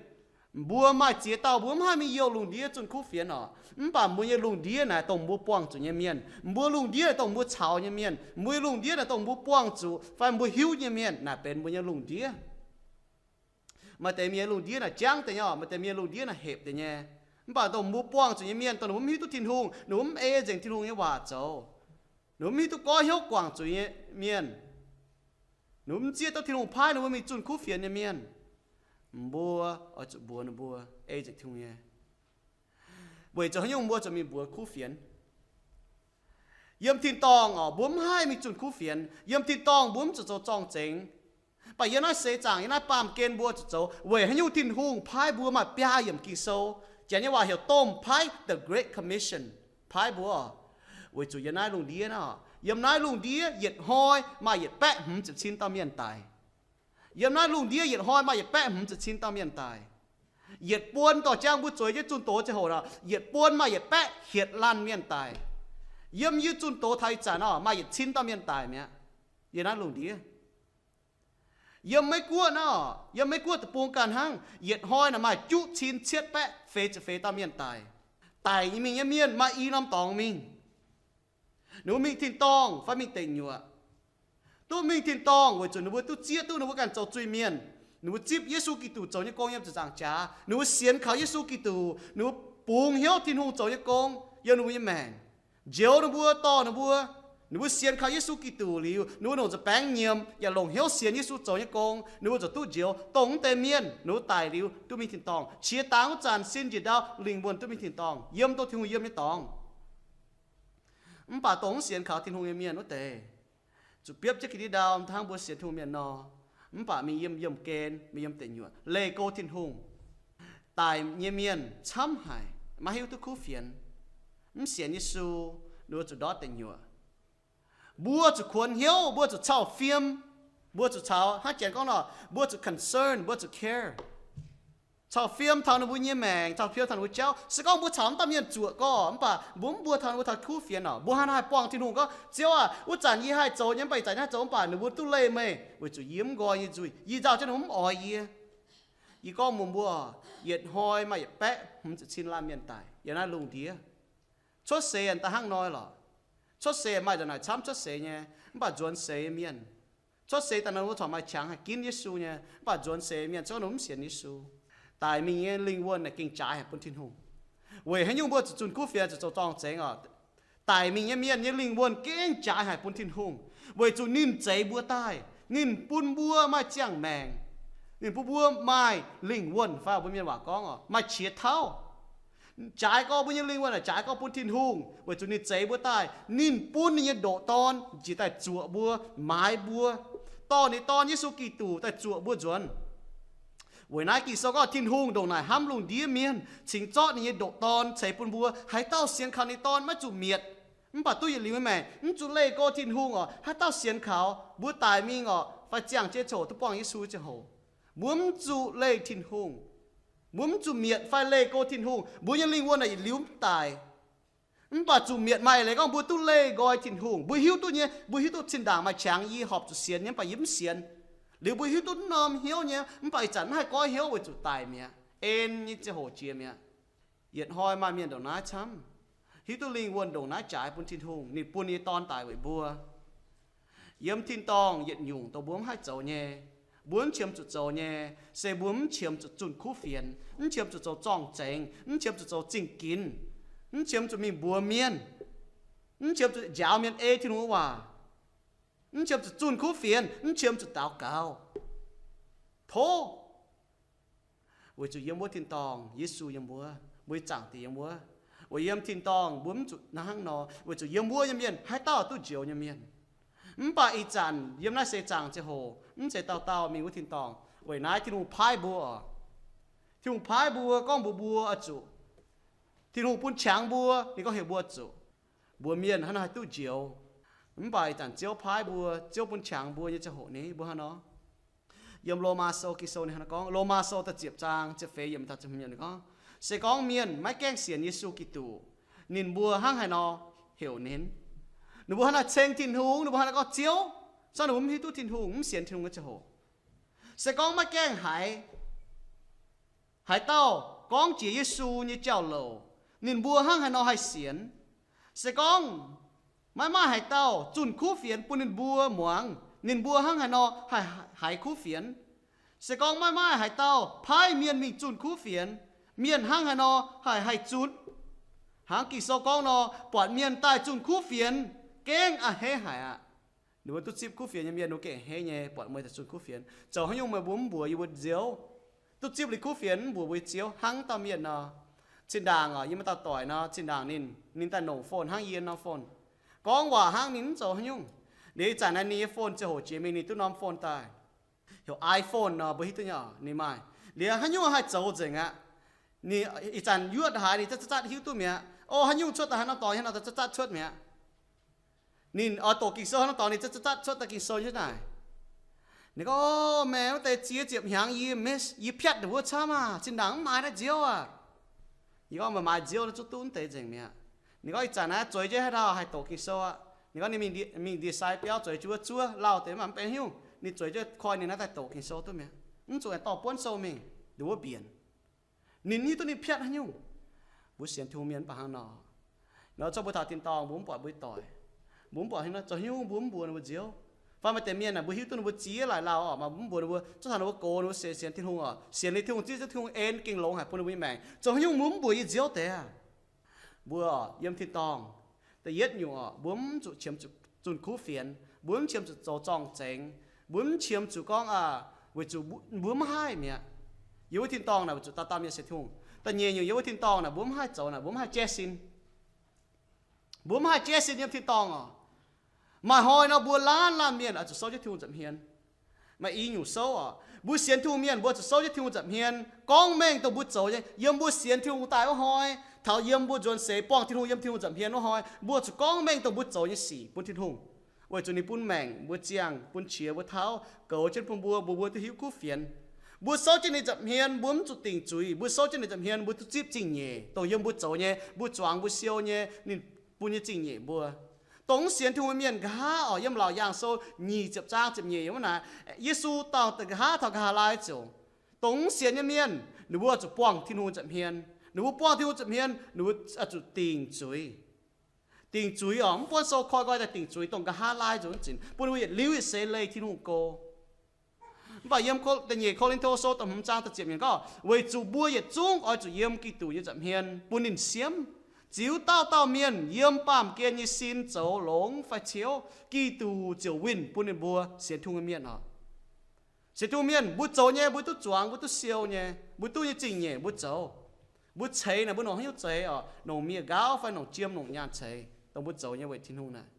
Mbuo maaih ziex dauh mbuo mv haih mingh youh lungh ndiev zunh kuv fienx oc. Mv baac mbuo nyei lungh ndiev naaic dongh mbuo buangh zuqc nyei mienh. Mbuo lungh ndiev naaic dongh mbuo caux nyei mienh. Mbuo nyei lungh ndiev naaic dongh mbuo buangh zuqc fai mbuo hiuv nyei mienh naaic benx mbuo nyei lungh ndiev. Maaih deix mienh lungh ndiev naaic jangv deix nyei oc. Maaih deix mienh lungh ndiev naaic hepc deix nyei. Mv baac dongh mbuo buangh zuqc nyei mienh, dongh ninh mbuo mv hiuv duqv Tin-Hungh, ninh mbuo mv ei nzengc Tin-Hungh nyei waac zoux, ninh mbuo mv hiuv duqv goiv hnyouv guangc zuqc nyei mienh, ninh mbuo mv zieqv duqv Tin-Hungh paaiv ninh mbuo mingh zunh kuv fienx nyei mienh, mbuo oix zuqc mbuox ninh mbuo ei nzengc Tin-Hungh nyei. Weic zuqc haaix nyungc mbuo zuqc mingh mbuox kuv fienx? Yiem tin-dorngh oc, mbuo mv haih mingh zunh kuv fienx. Yiem tin-dorngh mbuo mv zuqc zoux zorng-zengx. Mv baac yiem naaiv seix zaangc, yiem naaiv baamh gen mbuo zuqc zoux. Weic haaix nyungc Tin-Hungh paaiv mbuo maaih biaa yiemc Ging-Sou? Janx nyei waac heuc domh paaiv, the Great Commission, paaiv mbuo. Weic zuqc yiem naaiv lungh ndiev naaiv, yiem naaiv lungh ndiev yietc hnoi maaih yietc baeqv hmz ziepc cin dauh mienh daic. Yiem naaiv lungh ndiev yietc hnoi maaih yietc baeqv hmz ziepc cin dauh mienh daic. Yietc buon dorh jangx mbuo zueiz jienv zunh doz ziangh hoc nor, yietc buon maaih yietc baeqv hietc laanh mienh daic. Yiem yie zunh doz taux ih zanc nor, maaih yietc cin dauh mienh daic mi'aqv. Yiem naaiv lungh ndiev, yiem Meiv Guoqv nor, yiem Meiv Guoqv deic-bung ganh hnangv, yietc hnoi naaic maaih juqv cin cietv baeqv feix ziepc feix dauh mienh daic. Daic nyei mingh nyei mienh maaih i norm dorngx mingh. Ninh mbuo mingh tin-dorngh fai mingh deic nyuoqc? Duqv mingh tin-dorngh weic zuqc ninh mbuo duqv zieqv duqv ninh mbuo ganh zoux zuiz-mienh. Ninh mbuo zipv Yesu Giduc zoux nyei gong yiem ziepc nzaangc jaax. Ninh mbuo sienx kaux Yesu Giduc, ninh mbuo bungx hnyouv Tin-Hungh zoux nyei gong yiem ninh mbuo nyei maengc, njoux ninh mbuo, dorh ninh mbuo. Ninh mbuo sienx kaux Yesu Giduc liuz, ninh mbuo longc nza baengv nyiemc yaac longc hnyouv sienx Yesu zoux nyei gong, ninh mbuo ziouc duqv njoux. Dongh wuov deix mienh ninh mbuo daic liuz duqv mingh tin-dorngh. Qiex dangx wuov zanc sin njiec ndau lingh wuonh duqv mingh tin-dorngh, yiem dongh Tin-Hungh yiem nyei dorngx. Mv baac dongh mv sienx kaux Tin-Hungh nyei mienh wuov deix, zuqc biopv jienv ga'ndiev ndau hnangv mbuo sienx Tin-Hungh mienh nor, mv baac mingh yiem yiemh gen, mingh yiem deic nyuoqc, leih go Tin-Hungh. Daic nyei mienh camv haic, maiv hiuv duqv kuv fienx, mv sienx Yesu, ninh mbuo zuqc ndortv deic nyuoqc. Mbuo zuqc kuonx hnyouv, mbuo zuqc cau fiem, mbuo zuqc caux, hnangv Janx gorngv nor, mbuo zuqc concern, mbuo zuqc care, cau fiem taux ninh mbuo nyei maengc, cau fiem taux ninh mbuo jauv. Se gorngv mbuo caux mv dauh mienh zuoqc gorx, mv baac mbuo mv mbuo taux ninh mbuo taux kuv fienx oc, mbuo hnangv naaiv haih buangh Tin-Hungh gorngv, Ziouv aah, wuov zanc yie haih zoux nyei, mv baac ih zanc yie haih zoux mv baac ninh mbuo duqv leih meih, weic zuqc yie mv nqoi nyei nzuih. Yie nzauh jienv ninh mbuo mv oix yie. Yie gorngv mbuox mbuo, yietc hnoi maaih yietc baeqv hmz ziepc cin laanh mienh daic yiem naaiv lungh ndiev. Cuotv seix daaih hnangv nor lorqc. Cuotv seix maaih ndongc naaic camv cuotv seix nyei, mv baac nzuonx seix mienh, cuotv seix daaih nor mbuo corc maaih qangx haih ginv Yesu nyei, mv baac nzuonx seix mienh se gorngv ninh mv sienx Yesu, daic mingh nyei lingh wuonh naaic gengh jaaix haic bun Tin-Hungh. Weic haaix nyungc mbuo zuqc zunh kuv fienx, zuqc zoux zorng-zengx oc? Daic mingh nyei mienh nyei lingh wuonh gengh jaaix haic bun Tin-Hungh, weic zuqc ninh zeix mbuo daaih. Ninh bun mbuo maaih ziangh maengc. Ninh bun mbuo maaih lingh wuonh, fai mbuo mienh waac gorngv oc, maaih qiex tauv. Jaaix gorx mbuo nyei lingh wuonh, jaaix gorx bun Tin-Hungh, weic zuqc ninh zeix mbuo daaih. Ninh bun ninh nyei ndoqc Dorn njiec daaih zuoqc mbuo, maaiz mbuo, dorh ninh Dorn, Yesu Giduc, daaih zuoqc mbuo nzuonx. Weic naaiv Ging-Sou gorngv Tin-Hungh ndongc naaic hnamv lungh ndiev mienh, cingx zorqv ninh nyei ndoqc Dorn ceix bun mbuo. Haaix dauh sienx kaux ninh Dorn maiv zuqc mietc, mv baac duqv yietc liuz nyei maengc, mv zuqc leih go Tin-Hungh oc. Haaix dauh sienx kaux, mbuo daic mingh oc, fai ziangh jienv ziangh hoc duqv buangh Yesu ziangh hoc, mbuo mv zuqc leih Tin-Hungh. Mbuo mv zuqc mietc fai leih go Tin-Hungh, mbuo nyei lingh wuonh naaic yietc liuz mv daic. Mv baac zuqc mietc maaih leiz gorngv mbuo duqv leih nqoi Tin-Hungh. Mbuo hiuv duqv nyei, mbuo hiuv duqv zinh ndaangc maaih qangx yie horpc zuqc sienx nyei, mv baac yie mv sienx. Liuz mbuo hiuv duqv norm hnyouv nyei, mv baac ih zanc mv haih goiv hnyouv weic zuqc daic mi'aqv, en nyei ziangh hoc jiex mi'aqv. Yietc hnoi maaih mienh ndongc naaiv camv, hiuv duqv lingh wuonh ndongc naaiv jaaix bun Tin-Hungh, ninh bun nyei Dorn daic weic mbuo. Yiem tin-dorngh yietc nyungc dongh mbuo mv haih zoux nyei, mbuo mv qiemx zuqc zoux nyei, se mbuo mv qiemx zuqc zunh kuv fienx, mv qiemx zuqc zoux zorng-zengx, mv qiemx zuqc zoux zingh ginx, mv qiemx zuqc mingh mbuox mienh, mv qiemx zuqc njaaux mienh ei Tin-Hungh waac, mv qiemx zuqc zunh kuv fienx, mv qiemx zuqc daux gaux. Tov, weic zuqc yiem wuov tin-dorngh Yesu yiem wuov, mbuo nyei Zaangc Diex yiem wuov. Weic yiem tin-dorngh mbuo mv zuqc hnangv nor, weic zuqc yiem wuov nyei mienh haaix dauh duqv njoux nyei mienh. Mv baac ih zanc yiem naaiv seix zaangc ziangh hoc mv zeiz dauh dauh mingh wuov tin-dorngh. Weic naaiv Tin-Hungh paaiv mbuo oc. Tin-Hungh paaiv mbuo gorngv mbuox mbuo oix zuqc, Tin-Hungh bun qangx mbuo, ninh gorngv heuc mbuo zuqc. Mbuox mienh hnangv naaiv haih duqv njoux. Mv baac ih zanc Ziouv paaiv mbuo, Ziouv bun qangx mbuo nyei ziangh hoc ni mbuo hnangv nor. Yiem Lomaa Sou Ging-Sou ninh hnangv nor gorngv, Lomaa Sou da'ziepc zaang ziepc feix yiemc taux ziepc hmz yiemc ninh gorngv, se gorngv mienh maiv gaengh sienx Yesu Giduc, ninh mbuo hnangv haaix nor heuc ninh? Ninh mbuo hnangv naaiv ceng Tin-Hungh, ninh mbuo hnangv naaiv gorngv Ziouv, se ninh mbuo mv hiuv duqv Tin-Hungh, mv sienx Tin-Hungh nyei ziangh hoc. Se gorngv maiv gaengh haiz, Haaix dauh gorngv jiex Yesu nyei jauv-louc, ninh mbuo hnangv haaix nor haih sienx? Se gorngv maiv maaih haaix dauh zunh kuv fienx bun ninh mbuo muangx, ninh mbuo hnangv haaix nor haih haiz kuv fienx? Se gorngv maiv maaih haaix dauh paaiv mienh mingh zunh kuv fienx, mienh hnangv haaix nor haih haih zunh? Hnangv Ging-Sou gorngv nor, buatc mienh daaih zunh kuv fienx, gengh a'hneiv haic aqv. Ninh mbuo duqv zipv kuv fienx nyei mienh, ninh mbuo gengh a'hneiv nyei buatc meih daaih zunh kuv fienx. Zoux haaix nyungc meih mbuo mv mbuox yie mbuo nziouv? Duqv zipv liuz kuv fienx mv mbuox mbuo nziouv hnangv dauh mienh nor. Zinh ndaangc oc, yie maaih dauh doic nor, zinh ndaangc ninh, ninh daaih longc phone hnangv yie nor phone. Gorngv waac hnangv ninh mv zoux haaix nyungc. Liuz ih zanc naaiv ninh nyei phone ziangh hoc jiex mingh ninh duqv norm phone daaih. Heuc iPhone nor mbuo hiuv duqv nyei oc, ninh maaih. Liuz haaix nyungc haih zoux nzengc aqv. Ninh ih zanc yuoqv haaix ninh zatv zatv hiuv duqv mi'aqv. O, haaix nyungc cuotv daaih haaix norm dorngx haaix nor zatv zatv cuotv mi'aqv. Ninh oix doqc Ging-Sou haaix norm dorngx ninh zatv zatv cuotv daaih Ging-Sou nyei naaic. Ninh gorngv, O, maengx wuov deix ziex ziepc hnyangx yie, yie piatv ninh mbuo camv aqv, zinh ndaangc mv maaih naaiv nziouv aqv. Yie gorngv, Meih maaih nziouv naaiv zungv duqv wuov deix nzengc mi'aqv. Ninh gorngv, Ih zanc naaiv zueiz jienv haaix dauh haih doqc Ging-Sou aqv. Ninh gorngv ninh mingh ndie-sai biauv zueiz jienv wuov zuov lauh deix mv baac mv benx haaix nyungc, ninh zueiz jienv koi ninh naaiv daaih doqc Ging-Sou duqv mi'aqv. Mv zuqc aengx dorh buonv sou mingh, ninh wuov mbienc. Ninh hiuv duqv ninh piatv haaix nyungc. Mbuo sienx Tin-Hungh mienh mv baac hnangv nor. Nor zorqv mbuo taux tin-dorngh mbuo mv buatc mbuo doic, mbuo mv buatc haaix nor zoux haaix nyungc mbuo mv mbuox ninh mbuo nziouv. Fai maaih deix mienh naaic mbuo hiuv duqv ninh mbuo ziex laaix lauh oc, maaih mbuo mv mbuox ninh mbuo, zorqv taux ninh mbuo gox ninh mbuo sienx, sienx Tin-Hungh oc, sienx liuz Tin-Hungh zipv, Tin-Hungh en gengh longx haic bun ninh mbuo nyei maengc. Zoux haaix nyungc mbuo mv mbuox yie nziouv deix aqv? Mbuo oc, yiem tin-dorngh, da'yietv nyungc oc, mbuo mv zuqc qiemx zuqc zunh kuv fienx, mbuo mv qiemx zuqc zoux zorng-zengx, mbuo mv qiemx zuqc gorngv, weic zuqc mbuo mv haih mi'aqv. Yiem wuov tin-dorngh naaic weic zuqc dauh dauh mienh sienx Tin-Hungh. Da'nyeic nyungc, yiem wuov tin-dorngh naaic mbuo mv haih zoux naaic, mbuo mv haih jaiv sin. Mbuo mv haih jaiv sin yiem tin-dorngh oc. Maaih hnoi nor mbuo laanh laanh mienh oix zuqc souv jienv Tin-Hungh nza'hmien. Maaih i nyungc souv oc. Mbuo sienx Tin-Hungh mienh mbuo zuqc souv jienv Tin-Hungh nza'hmien, gorngv mengh dongh mbuo zoux nyei. Yiem mbuo sienx Tin-Hungh daaih wuov hnoi, taux yiem mbuo nzuonx seix buangh Tin-Hungh yiem Tin-Hungh nza'hmien wuov hnoi, mbuo zuqc gorngv mengh dongh mbuo zoux nyei sic bun Tin-Hungh, weic zuqc ninh bun maengc mbuo ziangh, bun qiex mbuo tauv, goux jienv bun mbuo, mbuo mbuo duqv hiuv kuv fienx. Mbuo souv jienv ninh nza'hmien, mbuo mv zuqc dingc zuiz. Mbuo souv jienv ninh nza'hmien, mbuo duqv zipv zingh nyeic dongh yiem mbuo zoux nyei, mbuo zuangx mbuo siou nyei, ninh bun nyei zingh nyeic mbuo. Dongh mv sienx Tin-Hungh nyei mienh nqa'haav oc, yiem Laauc Yaangh Sou nyic ziepc zaang ziepc nyeic wuov naaic, Yesu dauh nqa'haav taux nqa'haav laai ziouc, dongh mv sienx nyei mienh, ninh mbuo zuqc buangh Tin-Hungh nza'hmien. Ninh mbuo buangh Tin-Hungh nza'hmien, ninh mbuo zuqc dingc zuiz. Dingc zuiz oc, mv buonv sou koi nqoi daaih dingc zuiz, dongh nqa'haav laai nzunc zinc, bun ninh mbuo yietc liuz yietc seix leih Tin-Hungh go. Mv baac yiem da'nyeic Ko^lin^to Sou da'hmz zaang da'ziepc yiemc gorngv, weic zuqc mbuo yietc zungv oix zuqc yiem Giduc nyei nza'hmien bun ninh siemv. Ziux dauh dauh mienh yiem baamh gen nyei sin zoux longx fai ciouv, Giduc ziouc winh bun ninh mbuo sienx Tin-Hungh nyei mienh oc. Sienx Tin-Hungh mienh, mbuo zoux nyei, mbuo duqv zuangx, mbuo duqv siou nyei, mbuo duqv nyei zingh nyeic mbuo zoux. Mbuo ceix naaic mbuo nongc haaix nyungc ceix oc? Nongc miev nqaauv fai nongc jiem nongc nyaanh ceix dongh mbuo zoux nyei weic Tin-Hungh naaic.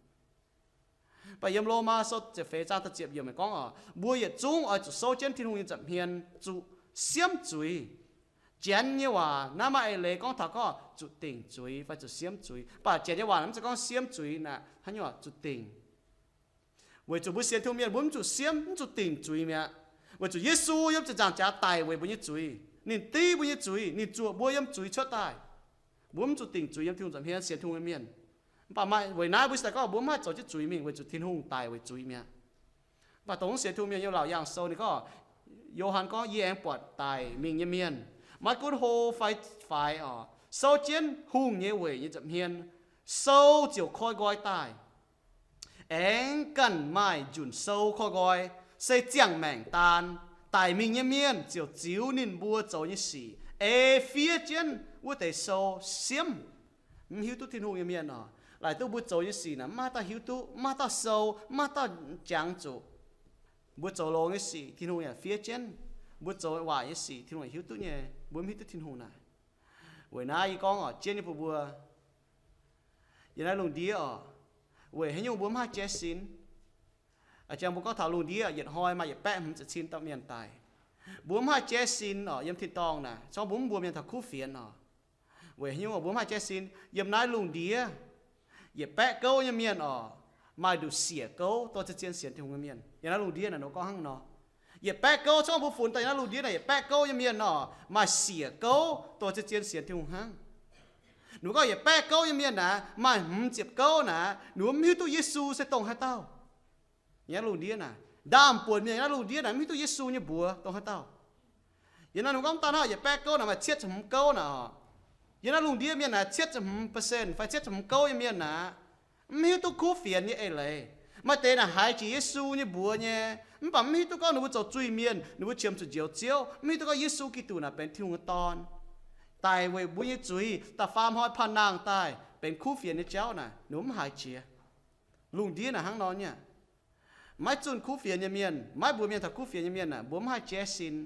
Mv baac yiem Lomaa Sou ziepc feix zaang da'ziepc yiemc gorngv oc, mbuo yietc zungv oix zuqc souv jienv Tin-Hungh nyei nza'hmien zuqc siemv zuiz. Janx nyei waac naaiv maaih eix leiz gorngv taux gorngv zuqc dingc zuiz fai zuqc siemv zuiz. Mv baac Janx nyei waac mv zeiz gorngv siemv zuiz naaic, haaix nyungc zuqc dingc. Weic zuqc mbuo sienx Tin-Hungh mienh mbuo mv zuqc siemv, mv zuqc dingc zuiz mi'aqv. Weic zuqc Yesu yiem ziepc nzaangc jaax daic weic mbuo nyei zuiz. Ninh div mbuo nyei zuiz, ninh zuoqc mbuo yiem zuiz cuotv daaih. Mbuo mv zuqc dingc zuiz yiem Tin-Hungh nza'hmien sienx Tin-Hungh nyei mienh. Mv baac maaih weic naaiv mbuo se daaih gorngv mbuo mv haih zoux jienv zuiz mingh weic zuqc Tin-Hungh daic weic zuiz mi'aqv. Mv baac dongh mv sienx Tin-Hungh mienh yiem Laauc Yaangh Sou ninh gorngv, Yo^han gorngv, Yie aengx buatc daic mingh nyei mienh, maiv gunv hlo fai faix oc, souv jienv hungh nyei weic nyei nza'hmien, sou ziouc koi nqoi daaih. Aengx ganh maaih njunc sou koi nqoi, se ziangh maengc daan. Daic mingh nyei mienh ziouc ziux ninh mbuo zoux nyei sic ei fiev jienv wuov deix sou siemv. Mv hiuv duqv Tin-Hungh nyei mienh oc, laaic duqv mbuo zoux nyei sic naaic mv maaih dauh hiuv duqv, mv maaih dauh sou, mv maaih dauh jangx zuqc. Mbuo zoux longx nyei sic Tin-Hungh yaac fiev jienv. Mbuo zoux waaic nyei sic Tin-Hungh yaac hiuv duqv nyei. Mbuo mv hiuv duqv Tin-Hungh naaic. Weic naaiv yie gorngv oc, jienv nyei bun mbuo, yiem naaiv lungh ndiev oc, weic haaix nyungc mbuo mv haih jaiv sin? A'jang mbuo gorngv taux lungh ndiev yietc hnoi maaih yietc baeqv hmz ziepc cin dauh mienh daic. Mbuo mv haih jaiv sin oc, yiem tin-dorngh naaic, corc mbuo mv mbuox mienh taux kuv fienx oc. Weic haaix nyungc mbuo mv haih jaiv sin? Yiem naaiv lungh ndiev yietc baeqv gouv nyei mienh oc, maaih nduqc siec gouv dorh zien-zien sienx Tin-Hungh nyei mienh. Yiem naaiv lungh ndiev naaic ninh gorngv hnangv nor. Yietc baeqv gouv, corc mbuo funx daaih yiem naaiv lungh ndiev naaic yietc baeqv gouv nyei mienh oc, maaih siec gouv dorh zien-zien sienx Tin-Hungh hnangv. Ninh gorngv yietc baeqv gouv nyei mienh naaic, maaih hmz ziepc gouv naaic, ninh mbuo mv hiuv duqv Yesu se dongh haaix dauh. Yiem naaiv lungh ndiev naaic, ndaamv-buonc mienh yiem naaiv lungh ndiev naaic mv hiuv duqv Yesu nyei mbuox dongh haaix dauh. Yiem naaiv ninh mbuo gorngv daaih hnangv yietc baeqv gouv naaic maaih cietv ziepc hmz gouv naaic oc. Yiem naaiv lungh ndiev mienh naaic cietv ziepc hmz percent fai cietv ziepc hmz gouv nyei mienh naaic, mv hiuv duqv kuv fienx nyei eix leiz. Maaih deix naaic haiz jiex Yesu nyei mbuox nyei, mv baac mv hiuv duqv gorngv ninh mbuo zoux zuiz-mienh, ninh mbuo qiemx zuqc njoux Ziouv, mv hiuv duqv gorngv Yesu Giduc naaic benx Tin-Hungh nyei Dorn, daic weic mbuo nyei zuiz, da'faam hnoi panh nangh daaih benx kuv fienx nyei jauv naaic, ninh mbuo mv haiz jiex. Lungh ndiev naaic hnangv nor nyei aqv. Maiv zunh kuv fienx nyei mienh, maiv mbuox mienh taux kuv fienx nyei mienh aah, mbuo mv haih jaiv sin,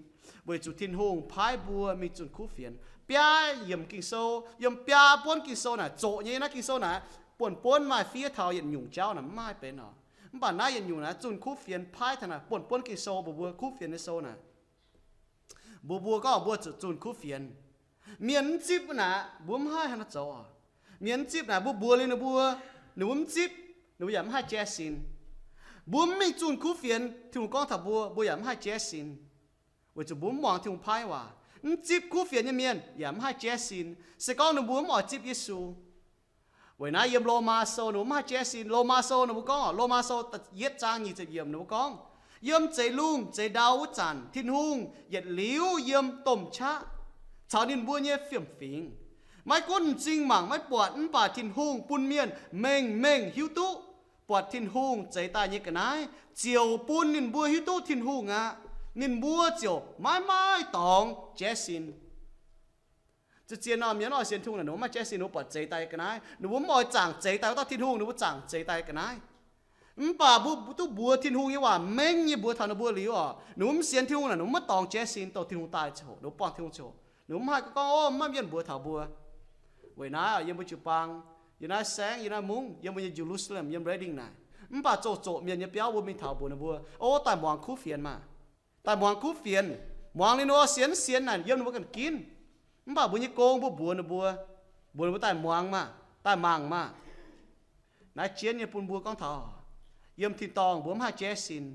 weic zuqc Tin-Hungh paaiv mbuo mingh zunh kuv fienx. Biaa yiemc Ging-Sou, yiem biaa buonv Ging-Sou naaic zoqc nyei. Naaiv Ging-Sou naaic buonv-buonv maaih fiev taux yietc nyungc jauv naaic mv maaih benx oc. Mv baac naaiv yietc nyungc naaic zunh kuv fienx paaiv taux naaic buonv-buonv Ging-Sou mbuox mbuo kuv fienx nyei sou naaic. Mbuox mbuo gorngv mbuo zuqc zunh kuv fienx. Mienh mv zipv naaic, mbuo mv haih haaix nor zoux oc. Mienh mv zipv naaic, mbuo mbuox liuz ninh mbuo, ninh mbuo mv zipv, ninh mbuo yaac mv haih jaiv sin. Mbuo mv mingh zunh kuv fienx, Tin-Hungh gorngv taux mbuo, mbuo yaac mv haih jaiv sin, weic zuqc mbuo mv muangx Tin-Hungh paaiv waac. Mv zipv kuv fienx nyei mienh yaac mv haih jaiv sin, se gorngv ninh mbuo mv oix zipv Yesu. Weic naaiv yiem Lomaa Sou ninh mbuo mv haih jaiv sin. Lomaa Sou ninh mbuo gorngv oc, Lomaa Sou yietv zaang nyic ziepc yiemc ninh mbuo gorngv, yiem zeix lungh zeix ndau wuov zanc Tin-Hungh yietc liuz yiem domh qaqv caux ninh mbuo nyei fiem-fingx. Maiv gunv m'zing mangc maiv buatc, mv baac Tin-Hungh bun mienh mengh mengh hiuv duqv buatc Tin-Hungh zeix daaih nyei ga'naaiv, ziouc bun ninh mbuo hiuv duqv Tin-Hungh aqv. Ninh mbuo ziouc maiv maaih dorngx jaiv sin. Zien-zien nor, mienh mv oix sienx Tin-Hungh naaic, ninh mbuo mv maaih jaiv sin, ninh mbuo buatc zeix daaih ga'naaiv, ninh mbuo mv oix zaangc zeix daaih wuov dauh Tin-Hungh, ninh mbuo zaangc zeix daaih ga'naaiv. Mv baac mbuo duqv mbuox Tin-Hungh nyei waac mengh nyei mbuox taux ninh mbuo liuz oc, ninh mbuo mv sienx Tin-Hungh naaic, ninh mbuo maiv dorngx jaiv sin, dongh Tin-Hungh daaih ziouc, ninh mbuo buangh Tin-Hungh ziouc, ninh mbuo mv haih gorngv, Ov, maiv maaih mienh mbuox taux mbuo. Weic naaiv yiem mbuo jiu-baang, yiem naaiv saengv, yiem naaiv mungv, yiem mbuo nyei Jerusalem, yiem Redding naaic, mv baac zoqc zoqc mienh nyei biauv mbuo mingh taux mbuox ninh mbuo, Ov, daaih muangx kuv fienx maah! Daaih muangx kuv fienx. Muangx liuz ninh mbuo sienx mv sienx naaic yiem ninh mbuo ganh ginv. Mv baac mbuo nyei gong mbuo mbuox ninh mbuo, mbuox ninh mbuo daaih muangx maah, daaih mangc maah! Naaiv jienv nyei bun mbuo gorngv taux, yiem tin-dorngh mbuo mv haih jaiv sin.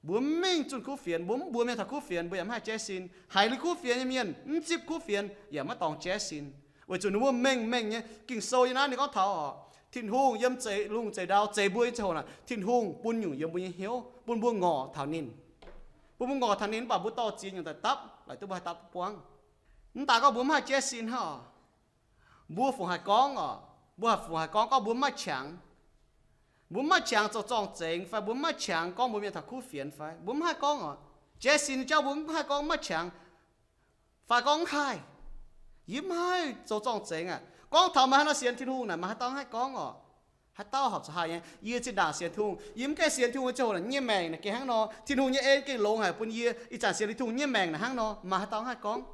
Mbuo mv mingh zunh kuv fienx, mbuo mv mbuox mienh taux kuv fienx, mbuo yaac mv haih jaiv sin. Haiz liuz kuv fienx nyei mienh mv zipv kuv fienx yaac maiv dorngx jaiv sin, weic zuqc ninh mbuo mengh mengh nyei. Ging-Sou yiem naaiv ninh gorngv taux oc, Tin-Hungh yiem zeix lungh zeix ndau zeix mbuo nyei ziangh hoc naaic, Tin-Hungh bun nyungc yiem mbuo nyei hnyouv, bun mbuo ngorc taux ninh. Bun mbuo ngorc taux ninh mv baac mbuo dorh ziex nyungc daaih dapv, laaic duqv mbuo haih dapv duqv buangv. Mv daaih gorngv mbuo mv haih jaiv sin hnangv oc, mbuo fungc haih gorngv oc, mbuo haih fungc haih gorngv gorngv mbuo mv maaih qangx. Mbuo mv maaih qangx zoux zorng-zengx fai mbuo mv maaih qangx gorngv mbuox mienh taux kuv fienx fai? Mbuo mv haih gorngv oc. Jaiv sin nyei jauv mbuo mv haih gorngv mv maaih qangx, fai gorngv mv haih, yie mv haih zoux zorng-zengx aqv. Gorngv taux meih haaix nor sienx Tin-Hungh naaic, meih haaix dauh haih gorngv oc. Haaix dauh horpc zuqc haih nyei. Yie zinh ndaangc sienx Tin-Hungh, yie mv gaengh sienx Tin-Hungh nyei ziangh hoc naaic, nyei maengc naaic gengh hnangv nor, Tin-Hungh nyei en gengh longx haic bun yie ih zanc sienx liuz Tin-Hungh nyei maengc naaic hnangv nor, meih haaix dauh haih gorngv?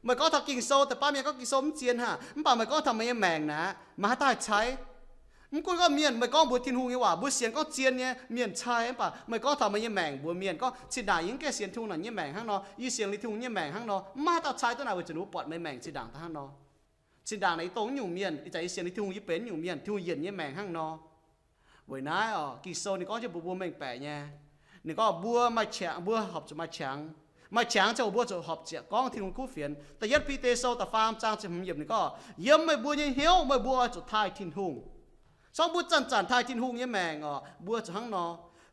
Meih gorngv taux Ging-Sou, deix baav mienh gorngv Ging-Sou mv zien haic, mv baac meih gorngv taux meih nyei maengc naaic, meih haaix dauh haih cai? Mv gunv gorngv mienh, meih gorngv mbuox Tin-Hungh nyei waac, mbuo sienx gorngv zien nyei, mienh cai, mv baac meih gorngv taux meih nyei maengc mbuox mienh gorngv, zinh ndaangc yie mv gaengh sienx Tin-Hungh naaic, nyei maengc hnangv nor, yie sienx liuz Tin-Hungh nyei maengc hnangv nor, mv maaih haaix dauh cai duqv naaic, weic zuqc ninh mbuo buatc meih maengc zinh ndaangc daaih hnangv nor. Zinh ndaangc naaic yie dongh wuov nyungc mienh, ih zanc yie sienx liuz Tin-Hungh yie benx wuov nyungc mienh, Tin-Hungh yienc nyei maengc hnangv nor. Weic naaiv oc, Ging-Sou ninh gorngv jienv mbuox mbuo mengh baeqc nyei. Ninh gorngv mbuo maaih qangx, mbuo horpc zuqc maaih qangx. Maaih qangx ziangh hoc mbuo zuqc horpc ziepc gorngv Tin-Hungh kuv fienx. Da'yietv Bide Sou da'faam zaang ziepc hmz yiemc ninh gorngv, yiem meih mbuo nyei hnyouv meih mbuo oix zuqc taaih Tin-Hungh. Se gorngv mbuo zanc-zanc taaih Tin-Hungh nyei maengc oc, mbuo zuqc hnangv nor,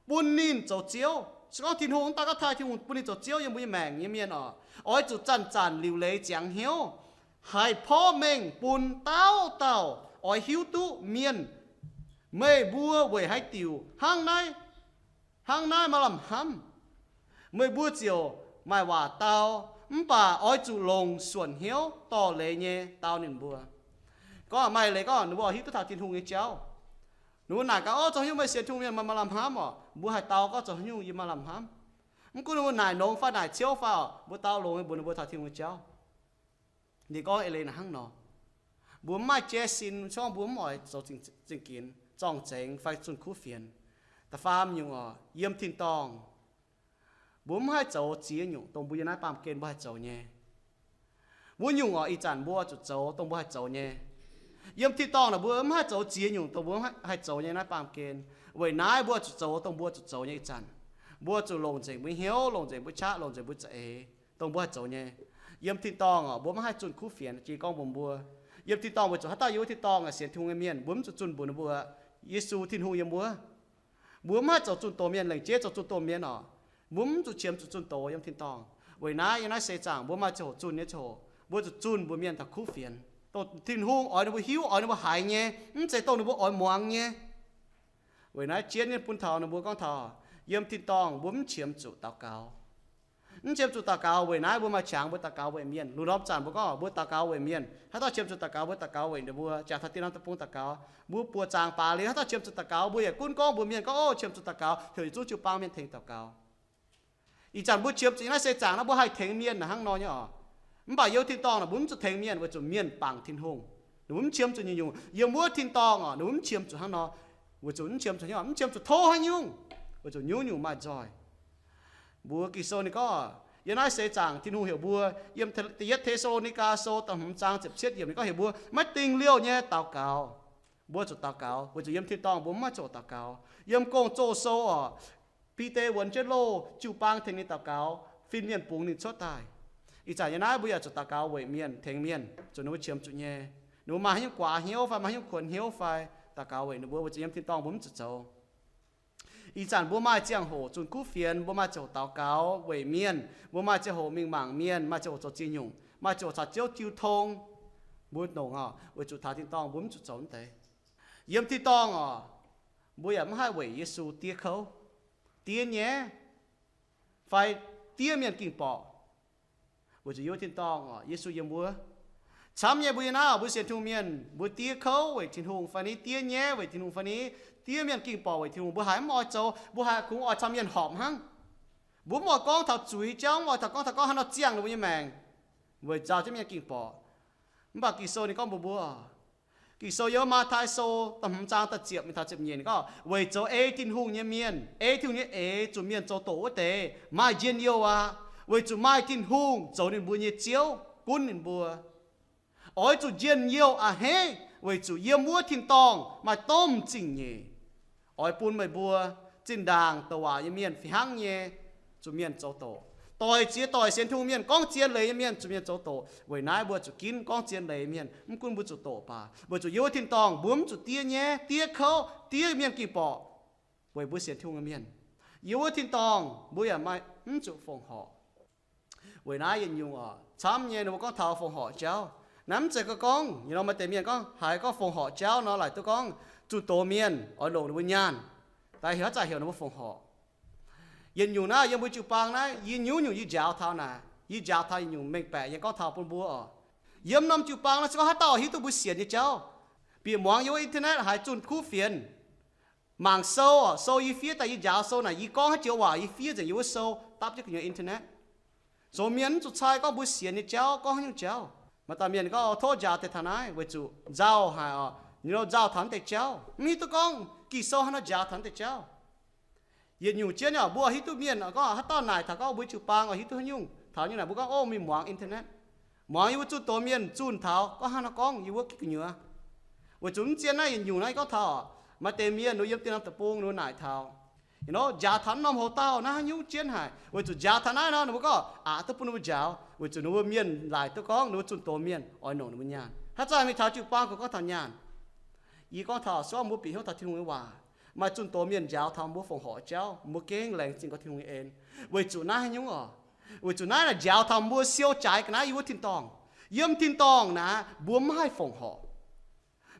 bun ninh zoux Ziouv. Se gorngv Tin-Hungh mv daaih gorngv taaih Tin-Hungh bun ninh zoux Ziouv yiem mbuo nyei maengc nyei mienh oc, oix zuqc zanc-zanc liuc leiz ziangx hnyouv, haih porv mengh bun dauh dauh oix hiuv duqv mienh, meih mbuo weic haaix diuc hnangv naaiv, hnangv naaiv maaih lamh hnamv. Meih mbuo ziouc maaih waac dau, mv baac oix zuqc longc suonc hnyouv dorh leiz nyei dau ninh mbuo. Gorngv maaih leiz gorngv ninh mbuo oix hiuv duqv taux Tin-Hungh nyei jauv. Ninh mbuo naaic gaax, Ov, zoux haaix nyungc meih sienx Tin-Hungh mienh maaih lamh hnamv oc? Mbuo haih dau gorngv zoux haaix nyungc yie maaih lamh hnamv. Mv gunv ninh mbuo naaic nongx fai naaic ciouv fai oc, mbuo dau longx mbuox ninh mbuo taux Tin-Hungh nyei jauv. Ninh gorngv eix leiz naaic hnangv nor. Mbuo mv maaih jaiv sin, se gorngv mbuo mv oix zoux zingh ginx zorng-zengx fai zunh kuv fienx. Da'faam nyungc oc, yiem tin-dorngh mbuo mv haih zoux ziex nyungc dongh mbuo yiem naaiv baamh gen mbuo haih zoux nyei. Wuov nyungc oc, ih zanc mbuo zuqc zoux dongh mbuo haih zoux nyei. Yiem tin-dorngh naaic mbuo mv haih zoux ziex nyungc dongh mbuo haih zoux nyei naaiv baamh gen. Weic naaiv mbuo zuqc zoux dongh mbuo zuqc zoux nyei ih zanc. Mbuo zuqc longc nzengc mbuo hnyouv, longc nzengc mbuo qaqv, longc nzengc mbuo za'eix dongh mbuo haih zoux nyei. Yiem tin-dorngh oc, mbuo mv haih zunh kuv fienx. Jiex gorngv mbuox mbuo, yiem tin-dorngh weic zuqc haaix dauh yiem wuov tin-dorngh sienx Tin-Hungh nyei mienh, mbuo mv zuqc zunh mbuox ninh mbuo, Yesu Tin-Hungh yiem wuov. Mbuo mv haih zoux zunh doz mienh, lengc jeiv zoux zunh doz mienh oc. Mbuo mv zuqc qiemx zuqc zunh doz yiem tin-dorngh. Weic naaiv yiem naaiv seix zaangc mbuo maaih ziangh hoc zunh nyei ziangh hoc, mbuo zuqc zunh mbuox mienh taux kuv fienx, dongh Tin-Hungh oix ninh mbuo hiuv, oix ninh mbuo haiz nyei, mv zeiz dongh ninh mbuo oix muangx nyei. Weic naaiv jienv nyei bun taux ninh mbuo gorngv taux, yiem tin-dorngh mbuo mv qiemx zuqc daux gaux. Mv qiemx zuqc daux gaux. Weic naaiv mbuo maaih qangx mbuo daux gaux weic mienh. Lungh ndorm zanc mbuo gorngv mbuo daux gaux weic mienh, haaix dauh qiemx zuqc daux gaux, mbuo daux gaux weic ninh mbuo, jangx taux dieh norm deic-bung daux gaux. Mbuo buoqc zaangc baac liuz, haaix dauh qiemx zuqc daux gaux, mbuo yaac gunv gorngv mbuox mienh gorngv, ov, qiemx zuqc daux gaux, heuc yietc zungv jiu-baang mienh tengx daux gaux. Ih zanc mbuo qiemx zuqc yiem naaiv seix zaangc naaiv mbuo haih tengx mienh naaic hnangv nor nyei oc. Mv baac yiem wuov tin-dorngh naaic mbuo mv zuqc tengx mienh weic zuqc mienh bangc Tin-Hungh. Ninh mbuo mv qiemx zuqc nyungc-nyungc. Yiem wuov tin-dorngh oc, ninh mbuo mv qiemx zuqc hnangv nor, weic zuqc mv qiemx zuqc hnangv nor, mv qiemx zuqc tov haaix nyungc, weic zuqc nyungc-nyungc maaih nzoih. Mbuo Ging-Sou ninh gorngv, yiem naaiv seix zaangc Tin-Hungh heuc mbuo, yiem Te-, Da'yietv Te^saa^lo^ni^gaa Sou da'hmz zaang ziepc cietv yiemc ninh gorngv heuc mbuo maiv dingh liouh nyei daux gaux. Mbuo zuqc daux gaux weic zuqc yiem tin-dorngh mbuo mv maaih ziangh hoc daux gaux. Yiem Gong-Zoh Sou oc, Bide wuonx jienv loh, jiu-baang tengx ninh daux gaux, fin mienh bungx ninh cuotv daaih. Ih zanc yiem naaiv mbuo yaac zuqc daux gaux weic mienh, tengx mienh, zuqc ninh mbuo qiemx zuqc nyei. Ninh mbuo maaih haaix nyungc guaax hnyouv fai maaih haaix nyungc kuonx hnyouv fai, daux gaux weic ninh mbuo, weic zuqc yiem tin-dorngh mbuo mv zuqc zoux. Ih zanc mbuo maaih ziangh hoc zunh kuv fienx, mbuo maaih ziangh hoc daux gaux weic mienh, mbuo maaih ziangh hoc mingh mangc mienh, maaih ziangh hoc zoux ziex nyungc, maaih ziangh hoc caux Ziouv jiu tong. Mbuo longc oc, weic zuqc taux tin-dorngh mbuo mv zuqc zoux mv deix. Yiem tin-dorngh oc, mbuo yaac mv haih weic Yesu diev kouv, diev nyaiv, fai diev mienh ging-borqc. Weic zuqc yiem wuov tin-dorngh oc, Yesu yiem wuov. Camv nyei mbuo yiem naaiv oc, mbuo sienx Tin-Hungh mienh, mbuo diev kouv weic Tin-Hungh fai ni, diev nyaiv weic Tin-Hungh fai ni, diev mienh ging-borqc weic Tin-Hungh, mbuo haiz mv oix zoux, mbuo haiz kungx oix caux mienh horpc hnangv. Mbuo mv oix gorngv taux zuiz jauv, mv oix taux gorngv taux gorngv haaix nor ziangh ninh mbuo nyei maengc, weic nzauh jienv mienh ging-borqc. Mv baac Ging-Sou ninh gorngv mbuox mbuo, Ging-Sou yiem Matv^tai Sou da'hmz zaang da'ziepc mingh taux ziepc nyeic ninh gorngv, weic zoux ei Tin-Hungh nyei mienh, ei Tin-Hungh nyei eix, zuqc mienh zoux doqc wuov deix maaih njien-youh aqv. Weic zuqc maaih Tin-Hungh zoux ninh mbuo nyei Ziouv gunv ninh mbuo. Oix zuqc njien-youh a'hneiv, weic zuqc yiem wuov tin-dorngh maaih domh zingh nyeic. Oix bun meih mbuo zinh ndaangc douc waac nyei mienh fih hnangv nyei zuqc mienh zoux doqc. Doic ziex doic sienx Tin-Hungh mienh, gorngv zien leiz nyei mienh zuqc mienh zoux doqc. Weic naaiv mbuo zuqc ginv gorngv zien leiz mienh, mv gunv mbuo zuqc doqc baac, weic zuqc yiem wuov tin-dorngh mbuo mv zuqc diev nyaiv, diev kouv, diev mienh ging-borqc. Weic mbuo sienx Tin-Hungh nyei mienh, yiem wuov tin-dorngh mbuo yaac maaih mv zuqc fongc horc. Weic naaiv yietc nyungc oc, camv nyei ninh mbuo gorngv taux fongc horc jauv. Naaiv mv zeiz gorngv, gorngv, you know, maaih deix mienh gorngv, haiz gorngv fongc horc jauv nor, laaic duqv gorngv zunh doz mienh oix longc ninh mbuo nyaanh. Daaih heuc, haaix zanc heuc ninh mbuo fongc horc. Yietc nyungc naaiv yiem mbuo jiu-baang naaiv, yie nyungc-nyungc yie njaaux taux naaic, yie njaaux taux yietc nyungc mengh baeqc nyei gorngv taux bun mbuo oc. Yiem norm jiu-baang naaiv se gorngv haaix dauh hiuv duqv mbuo sienx nyei jauv, bieqc muangx yiem wuov internet haiz zunh kuv fienx, mangc sou oc, sou yie fiev daaih, yie njaaux sou naaic, yie gorngv haaix joux waac yie fiev nzengc yiem wuov sou dapv jienv gu'nyuoz internet. Zoux mienh mv zuqc cai gorngv mbuo sienx nyei jauv gorngv haaix nyungc jauv. Maaih dauh mienh gorngv, tov njaaux deix taux naaiv weic zuqc nzauh haic oc, ninh nzauh taux naaiv deix jauv, mv hiuv duqv gorngv Ging-Sou haaix nor njaaux taux naaiv deix jauv. Yietc nyungc jienv oc, mbuo hiuv duqv mienh gorngv haaix dauh naaic taux gorngv mbuo jiu-baang oix hiuv duqv haaix nyungc taux nyungc naaic, mbuo gorngv, ov, mingh muangx internet. Muangx yie mbuo zunh doz mienh zunh taux gorngv haaix nor gorngv yie wuov gu'nyuoz. Weic zuqc mv zien naaiv yietc nyungc naaiv gorngv taux, maaih deix mienh ninh yiem dieh norm deic-bung ninh naaic taux, you know, njaaux taux norm hoc dauh naaiv haaix nyungc jienv haic. Weic zuqc njaaux taux naaiv nor ninh mbuo gorngv aqc duqv bun ninh mbuo njaaux, weic zuqc ninh mbuo mienh laaic duqv gorngv ninh mbuo zunh doz mienh oix longc ninh mbuo nyaanh. Haaix zanc mingh taux jiu-baang kungx gorngv taux nyaanh. Yie gorngv taux se gorngv mbuo bieqc hnyouv taux Tin-Hungh nyei waac, maaih zunh doz mienh njaaux taux mbuo fongc horc jauv, mbuo gengh laengz zingh gorngv Tin-Hungh nyei en. Weic zuqc naaiv haaix nyungc oc? Weic zuqc naaiv naaic njaaux taux mbuo siou jaaix ga'naaiv yiem wuov tin-dorngh. Yiem tin-dorngh naaic mbuo mv haih fongc horc.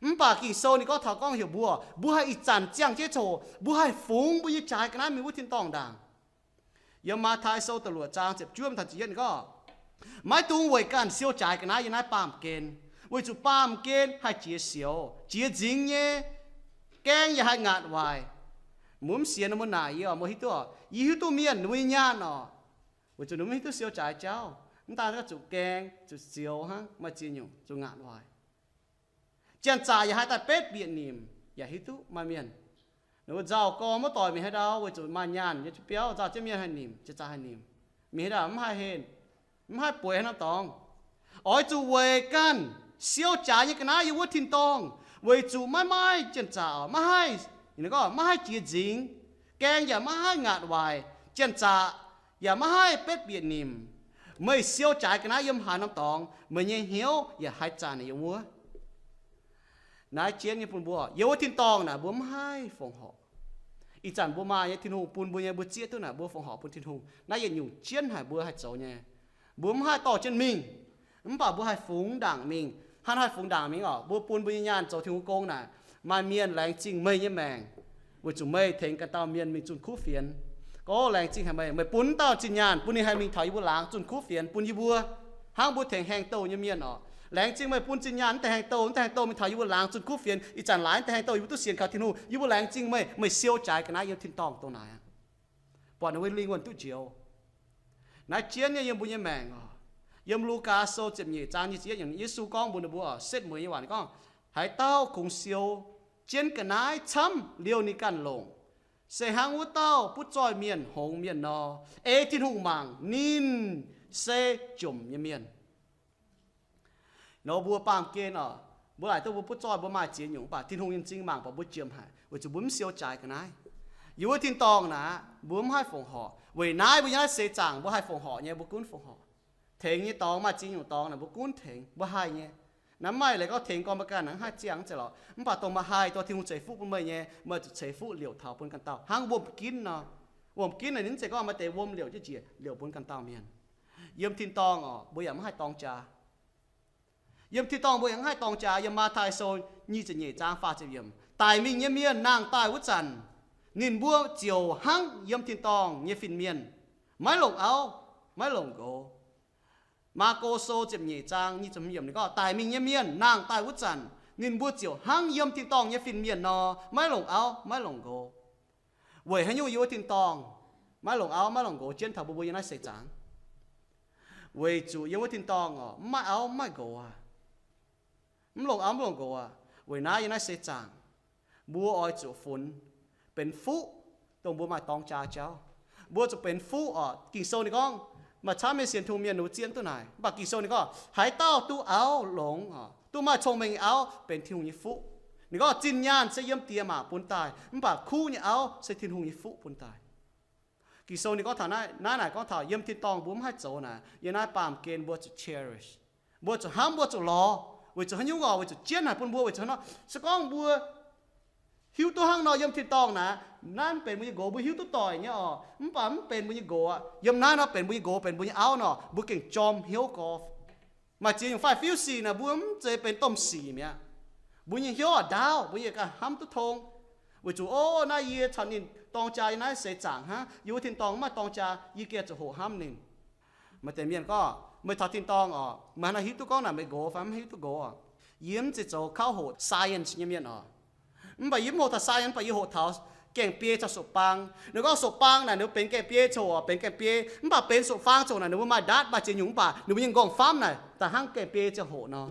Mv baac Ging-Sou ninh gorngv taux gorngv heuc mbuo, mbuo haih ih zanc ziangh jienv coc, mbuo haih fungx mbuo nyei jaaix ga'naaiv mingh wuov tin-dorngh ndaangc. Yiem Matv^tai Sou da'luoqc zaang ziepc juov taux ziepc yietv gorngv, maiv dungx weic ganh siou jaaix ga'naaiv yiem naaiv baamh gen, weic zuqc baamh gen haih jiex sioux, jiex nzingx nyei, gaeng yaac haih ngaatc waaic. Mbuo mv sienx nor mbuo naaic yie oc, mbuo hiuv duqv, yie hiuv duqv mienh ninh mbuo nyei nyaanh oc, weic zuqc ninh mbuo mv hiuv duqv siou jaaix jauv, mv daan zuqc gaeng, zuqc sioux hnangv, maaih ziex nyungc zuqc ngaatc waaic. Janx-zaqc yaac haih daaih betv bieqc nimc, yaac hiuv duqv maaih mienh, ninh mbuo nzauh gorx muoz-doic mingh haaix ndau weic zuqc maaih nyaanh nyei biauv nzauh jienv mienh haih nimc, janx-zaqc haih nimc. Mingh haaix ndau mv haih henh, mv haih bueix haaix norm dorngx. Oix zuqc weic ganh siou jaaix nyei ga'naaiv yiem wuov tin-dorngh, weic zuqc maiv maaih janx-zaqc, maiv haih, ninh gorngv maiv haih jiex nzingx, gaeng yaac maiv haih ngaatc waaic, janx-zaqc yaac maiv haih betv bieqc nimc. Meih siou jaaix ga'naaiv yiem haaix norm dorngx, meih nyei hnyouv yaac haih zanc yiem wuov. Naaiv jienv nyei bun mbuo, yiem wuov tin-dorngh naaic mbuo mv haih fongc horc. Ih zanc mbuo maaih nyei, Tin-Hungh bun mbuo nyei, mbuo zieqv duqv naaic, mbuo fongc horc bun Tin-Hungh. Naaiv yietc nyungc jienv haic mbuo haih zoux nyei. Mbuo mv haih dorh jienv mingh, mv baac mbuo haih fungx ndaangc mingh. Hnangv haih fungx ndaangc mingh oc, mbuo bun mbuo nyei nyaanh zoux Tin-Hungh gong naaic, maaih mienh laengz zingh meih nyei maengc, weic zuqc meih tengx ganh dauh mienh mingh zunh kuv fienx. Gorngv, laengz zingh haic meih, meih bun dauh zinh nyaanh bun ninh haih mingh taux yie mbuo laangz zunh kuv fienx bun yie mbuo, hnangv mbuo tengx haengh douh nyei mienh oc. Laengz zingh meih bun zinh nyaanh naaiv deix haengh douh, naaiv deix haengh douh mingh taux yie mbuo laangz zunh kuv fienx. Ih zanc laaix naaiv deix haengh douh yie mbuo duqv sienx kaux Tin-Hungh, yie mbuo laengz zingh meih, meih siou jaaix ga'naaiv yiem tin-dorngh dongh naaic aqv. Buatc ninh mbuo lingh wuonh duqv njoux. Naaiv jienv nyei yiem mbuo nyei maengc oc. Yiem Lugaa Sou ziepc nyeic zaang nyic ziepc yietv, Yesu gorngv mbuox ninh mbuo oc, setv mueiz nyei waac ninh gorngv, haaix dauh kungx siou jienv ga'naaiv camv liouh ninh ganh longc, se hnangv wuov dauh butv zoih mienh hngongx mienh nor, ei Tin-Hungh mangc, ninh se jomc nyei mienh. Nor mbuo baamh gen oc, mbuo laaic duqv mbuo butv zoih, mbuo maaih ziex nyungc, mv baac Tin-Hungh nyei m'zing mangc buatc mbuo jomc haic weic zuqc mbuo mv siou jaaix ga'naaiv. Yiem wuov tin-dorngh naaic mbuo mv haih fongc horc. Weic naaiv mbuo nyei naaiv seix zaangc mbuo haih fongc horc nyei, mbuo gunv fongc horc. Tengx nyei dorngx, maaih ziex nyungc dorngx naaic mbuo gunv tengx, mbuo haih nyei. Naaiv mv maaih leiz gorngv tengx gorngv mbuo ganh mv haih ziangh zeiz lorqc. Mv baac dongh meih haih, dongh Tin-Hungh ceix fuqv bun meih nyei, meih zuqc ceix fuqv liouc taux bun ganh dauh. Hnangv wuom-ginv nor, wuom-ginv naaic ninh mv zeiz gorngv maaih deix wuom liouc jienv njiec liouc bun ganh dauh mienh. Yiem tin-dorngh oc, mbuo yaac mv haih dorng jaax. Yiem tin-dorngh mbuo yaac mv haih dorng jaax. Yiem Matv^taai Sou nyic ziepc nyeic zaang faah ziepc yiemc, daic mingh nyei mienh nangh daaih wuov zanc, ninh mbuo ziouc hnangv yiem tin-dorngh nyei fin-mienh, maiv longc auv, maiv longc nqox. Maako Sou ziepc nyeic zaang nyic ziepc hmz yiemc ninh gorngv, daic mingh nyei mienh nangh daaih wuov zanc, ninh mbuo ziouc hnangv yiem tin-dorngh nyei fin-mienh nor, maiv longc auv, maiv longc nqox. Weic haaix nyungc yiem wuov tin-dorngh maiv longc auv, maiv longc nqox jienv taux mbuo mbuo yiem naaiv seix zaangc? Weic zuqc yiem wuov tin-dorngh oc, mv maaih auv, mv maaih nqox aqv. Mv longc auv, mv longc nqox aqv. Weic naaiv yiem naaiv seix zaangc, mbuo oix zuqc funx benx fuqv, dongh mbuo maaih dorng jaa jauv. Mbuo zuqc benx fuqv oc. Ging-Sou ninh gorngv, maaih camv nyei sienx Tin-Hungh mienh ninh mbuo zieqv duqv naaic, mv baac Ging-Sou ninh gorngv, haaix dauh duqv auv longx oc, duqv maaih cong-mengh nyei auv benx Tin-Hungh nyei fuqv. Ninh gorngv, zinh nyaanh se yiem diex maac bun daaih, mv baac kuv nyei auv se Tin-Hungh nyei fuqv bun daaih. Ging-Sou ninh gorngv taux naaiv, naaiv naaic gorngv taux yiem tin-dorngh mbuo mv haih zoux naaic, yiem naaiv baamh gen mbuo zuqc cherish, mbuo zuqc hnamv, mbuo zuqc lorz. Weic zuqc haaix nyungc oc? Weic zuqc jienv haic bun mbuo. Weic zuqc hnangv nor, se gorngv mbuo hiuv duqv hnangv nor, yiem tin-dorngh naaic, naaiv mv benx mbuo nyei nqox, mbuo hiuv duqv doic nyei oc. Mv baac mv benx mbuo nyei nqox aqv. Yiem naaiv nor benx mbuo nyei nqox, benx mbuo nyei auv nor, mbuo gengh jorm hnyouv gorx. Maaih ziex nyungc faix-fiuv sic naaic, mbuo mv zeiz benx domh sic mi'aqv. Mbuo nyei hnyouv oix ndaauv, mbuo nyei ganh hnamv duqv tong. Weic zuqc, o, naaiv yie caux ninh dorng jaa yiem naaiv seix zaangc hnangv, yiem wuov tin-dorngh mv maaih dorng jaa, yie gengh zuqc hoqc hnamv ninh. Maaih deix mienh gorngv, meih taux tin-dorngh oc, meih hnangv naaiv hiuv duqv gorngv naaic meih nqox fai mv hiuv duqv nqox oc. Yie mv zeiz zoux kauv hoqc science nyei mienh oc. Mv baac yie mv hoqc taux science, mv baac yie hoqc taux gaengh biei caux sopv-baang. Ninh gorngv sopv-baang naaic ninh mbuo benx gaengh biei ziangh hoc, benx gaengh biei, mv baac benx sopv-faang ziangh hoc naaic ninh mbuo maaih ndaatv, maaih ziex nyungc, mv baac ninh mbuo nyei nqorngv-famv naaic da'hnangv gaengh biei ziangh hoc nor.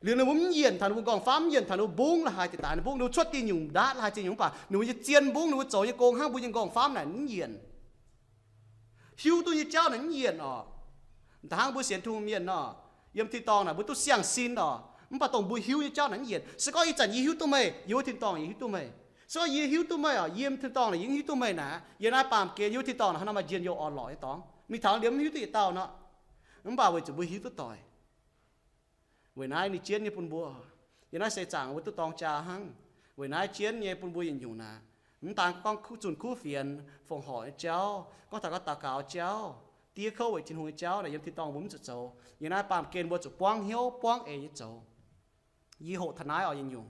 Liuz ninh mbuo mv yienc taux ninh mbuo nqorngv-famv, mv yienc taux ninh mbuo mbungv la'haaix, deix daaih ninh mbungv, ninh mbuo cuotv dinh nyungc ndaatv la'haaix ziex nyungc, mv baac ninh mbuo nyei zien mbungv, ninh mbuo zoux nyei gong hnangv mbuo nyei nqorngv-famv naaic mv yienc. Hiuv duqv nyei jauv naaic mv yienc oc. Da'hnangv mbuo sienx Tin-Hungh mienh nor, yiem tin-dorngh naaic mbuo duqv siang-sin oc, mv baac dongh mbuo hiuv nyei jauv naaic mv yienc. Se gorngv ih zanc yie hiuv duqv meih, yie wuov tin-dorngh yie hiuv duqv meih. Se gorngv yie hiuv duqv meih oc, yiem tin-dorngh naaic yie mv hiuv duqv meih naaic, yiem naaiv baamh gen yie wuov tin-dorngh naaic hnangv nor maaih njien-youh orn-lorqc nyei dorngx. Mingh taux liemh mv hiuv duqv yietc dauh nor. Mv baac weic zuqc mbuo hiuv duqv doic, weic naaiv ninh jienv nyei bun mbuo. Yiem naaiv seix zaangc mbuo duqv dorng jaa hnangv. Weic naaiv jienv nyei bun mbuo yietc nyungc naaic, mv daan gorngv zunh kuv fienx, fongc horc nyei jauv, gorngv taux gorngv daux gaux jauv, diev kouv weic Tin-Hungh nyei jauv naaic yiem tin-dorngh mbuo mv zuqc zoux. Yiem naaiv baamh gen mbuo zuqc buangv hnyouv buangv eix nyei zoux. Yie hoqc taux naaiv oix yietc nyungc.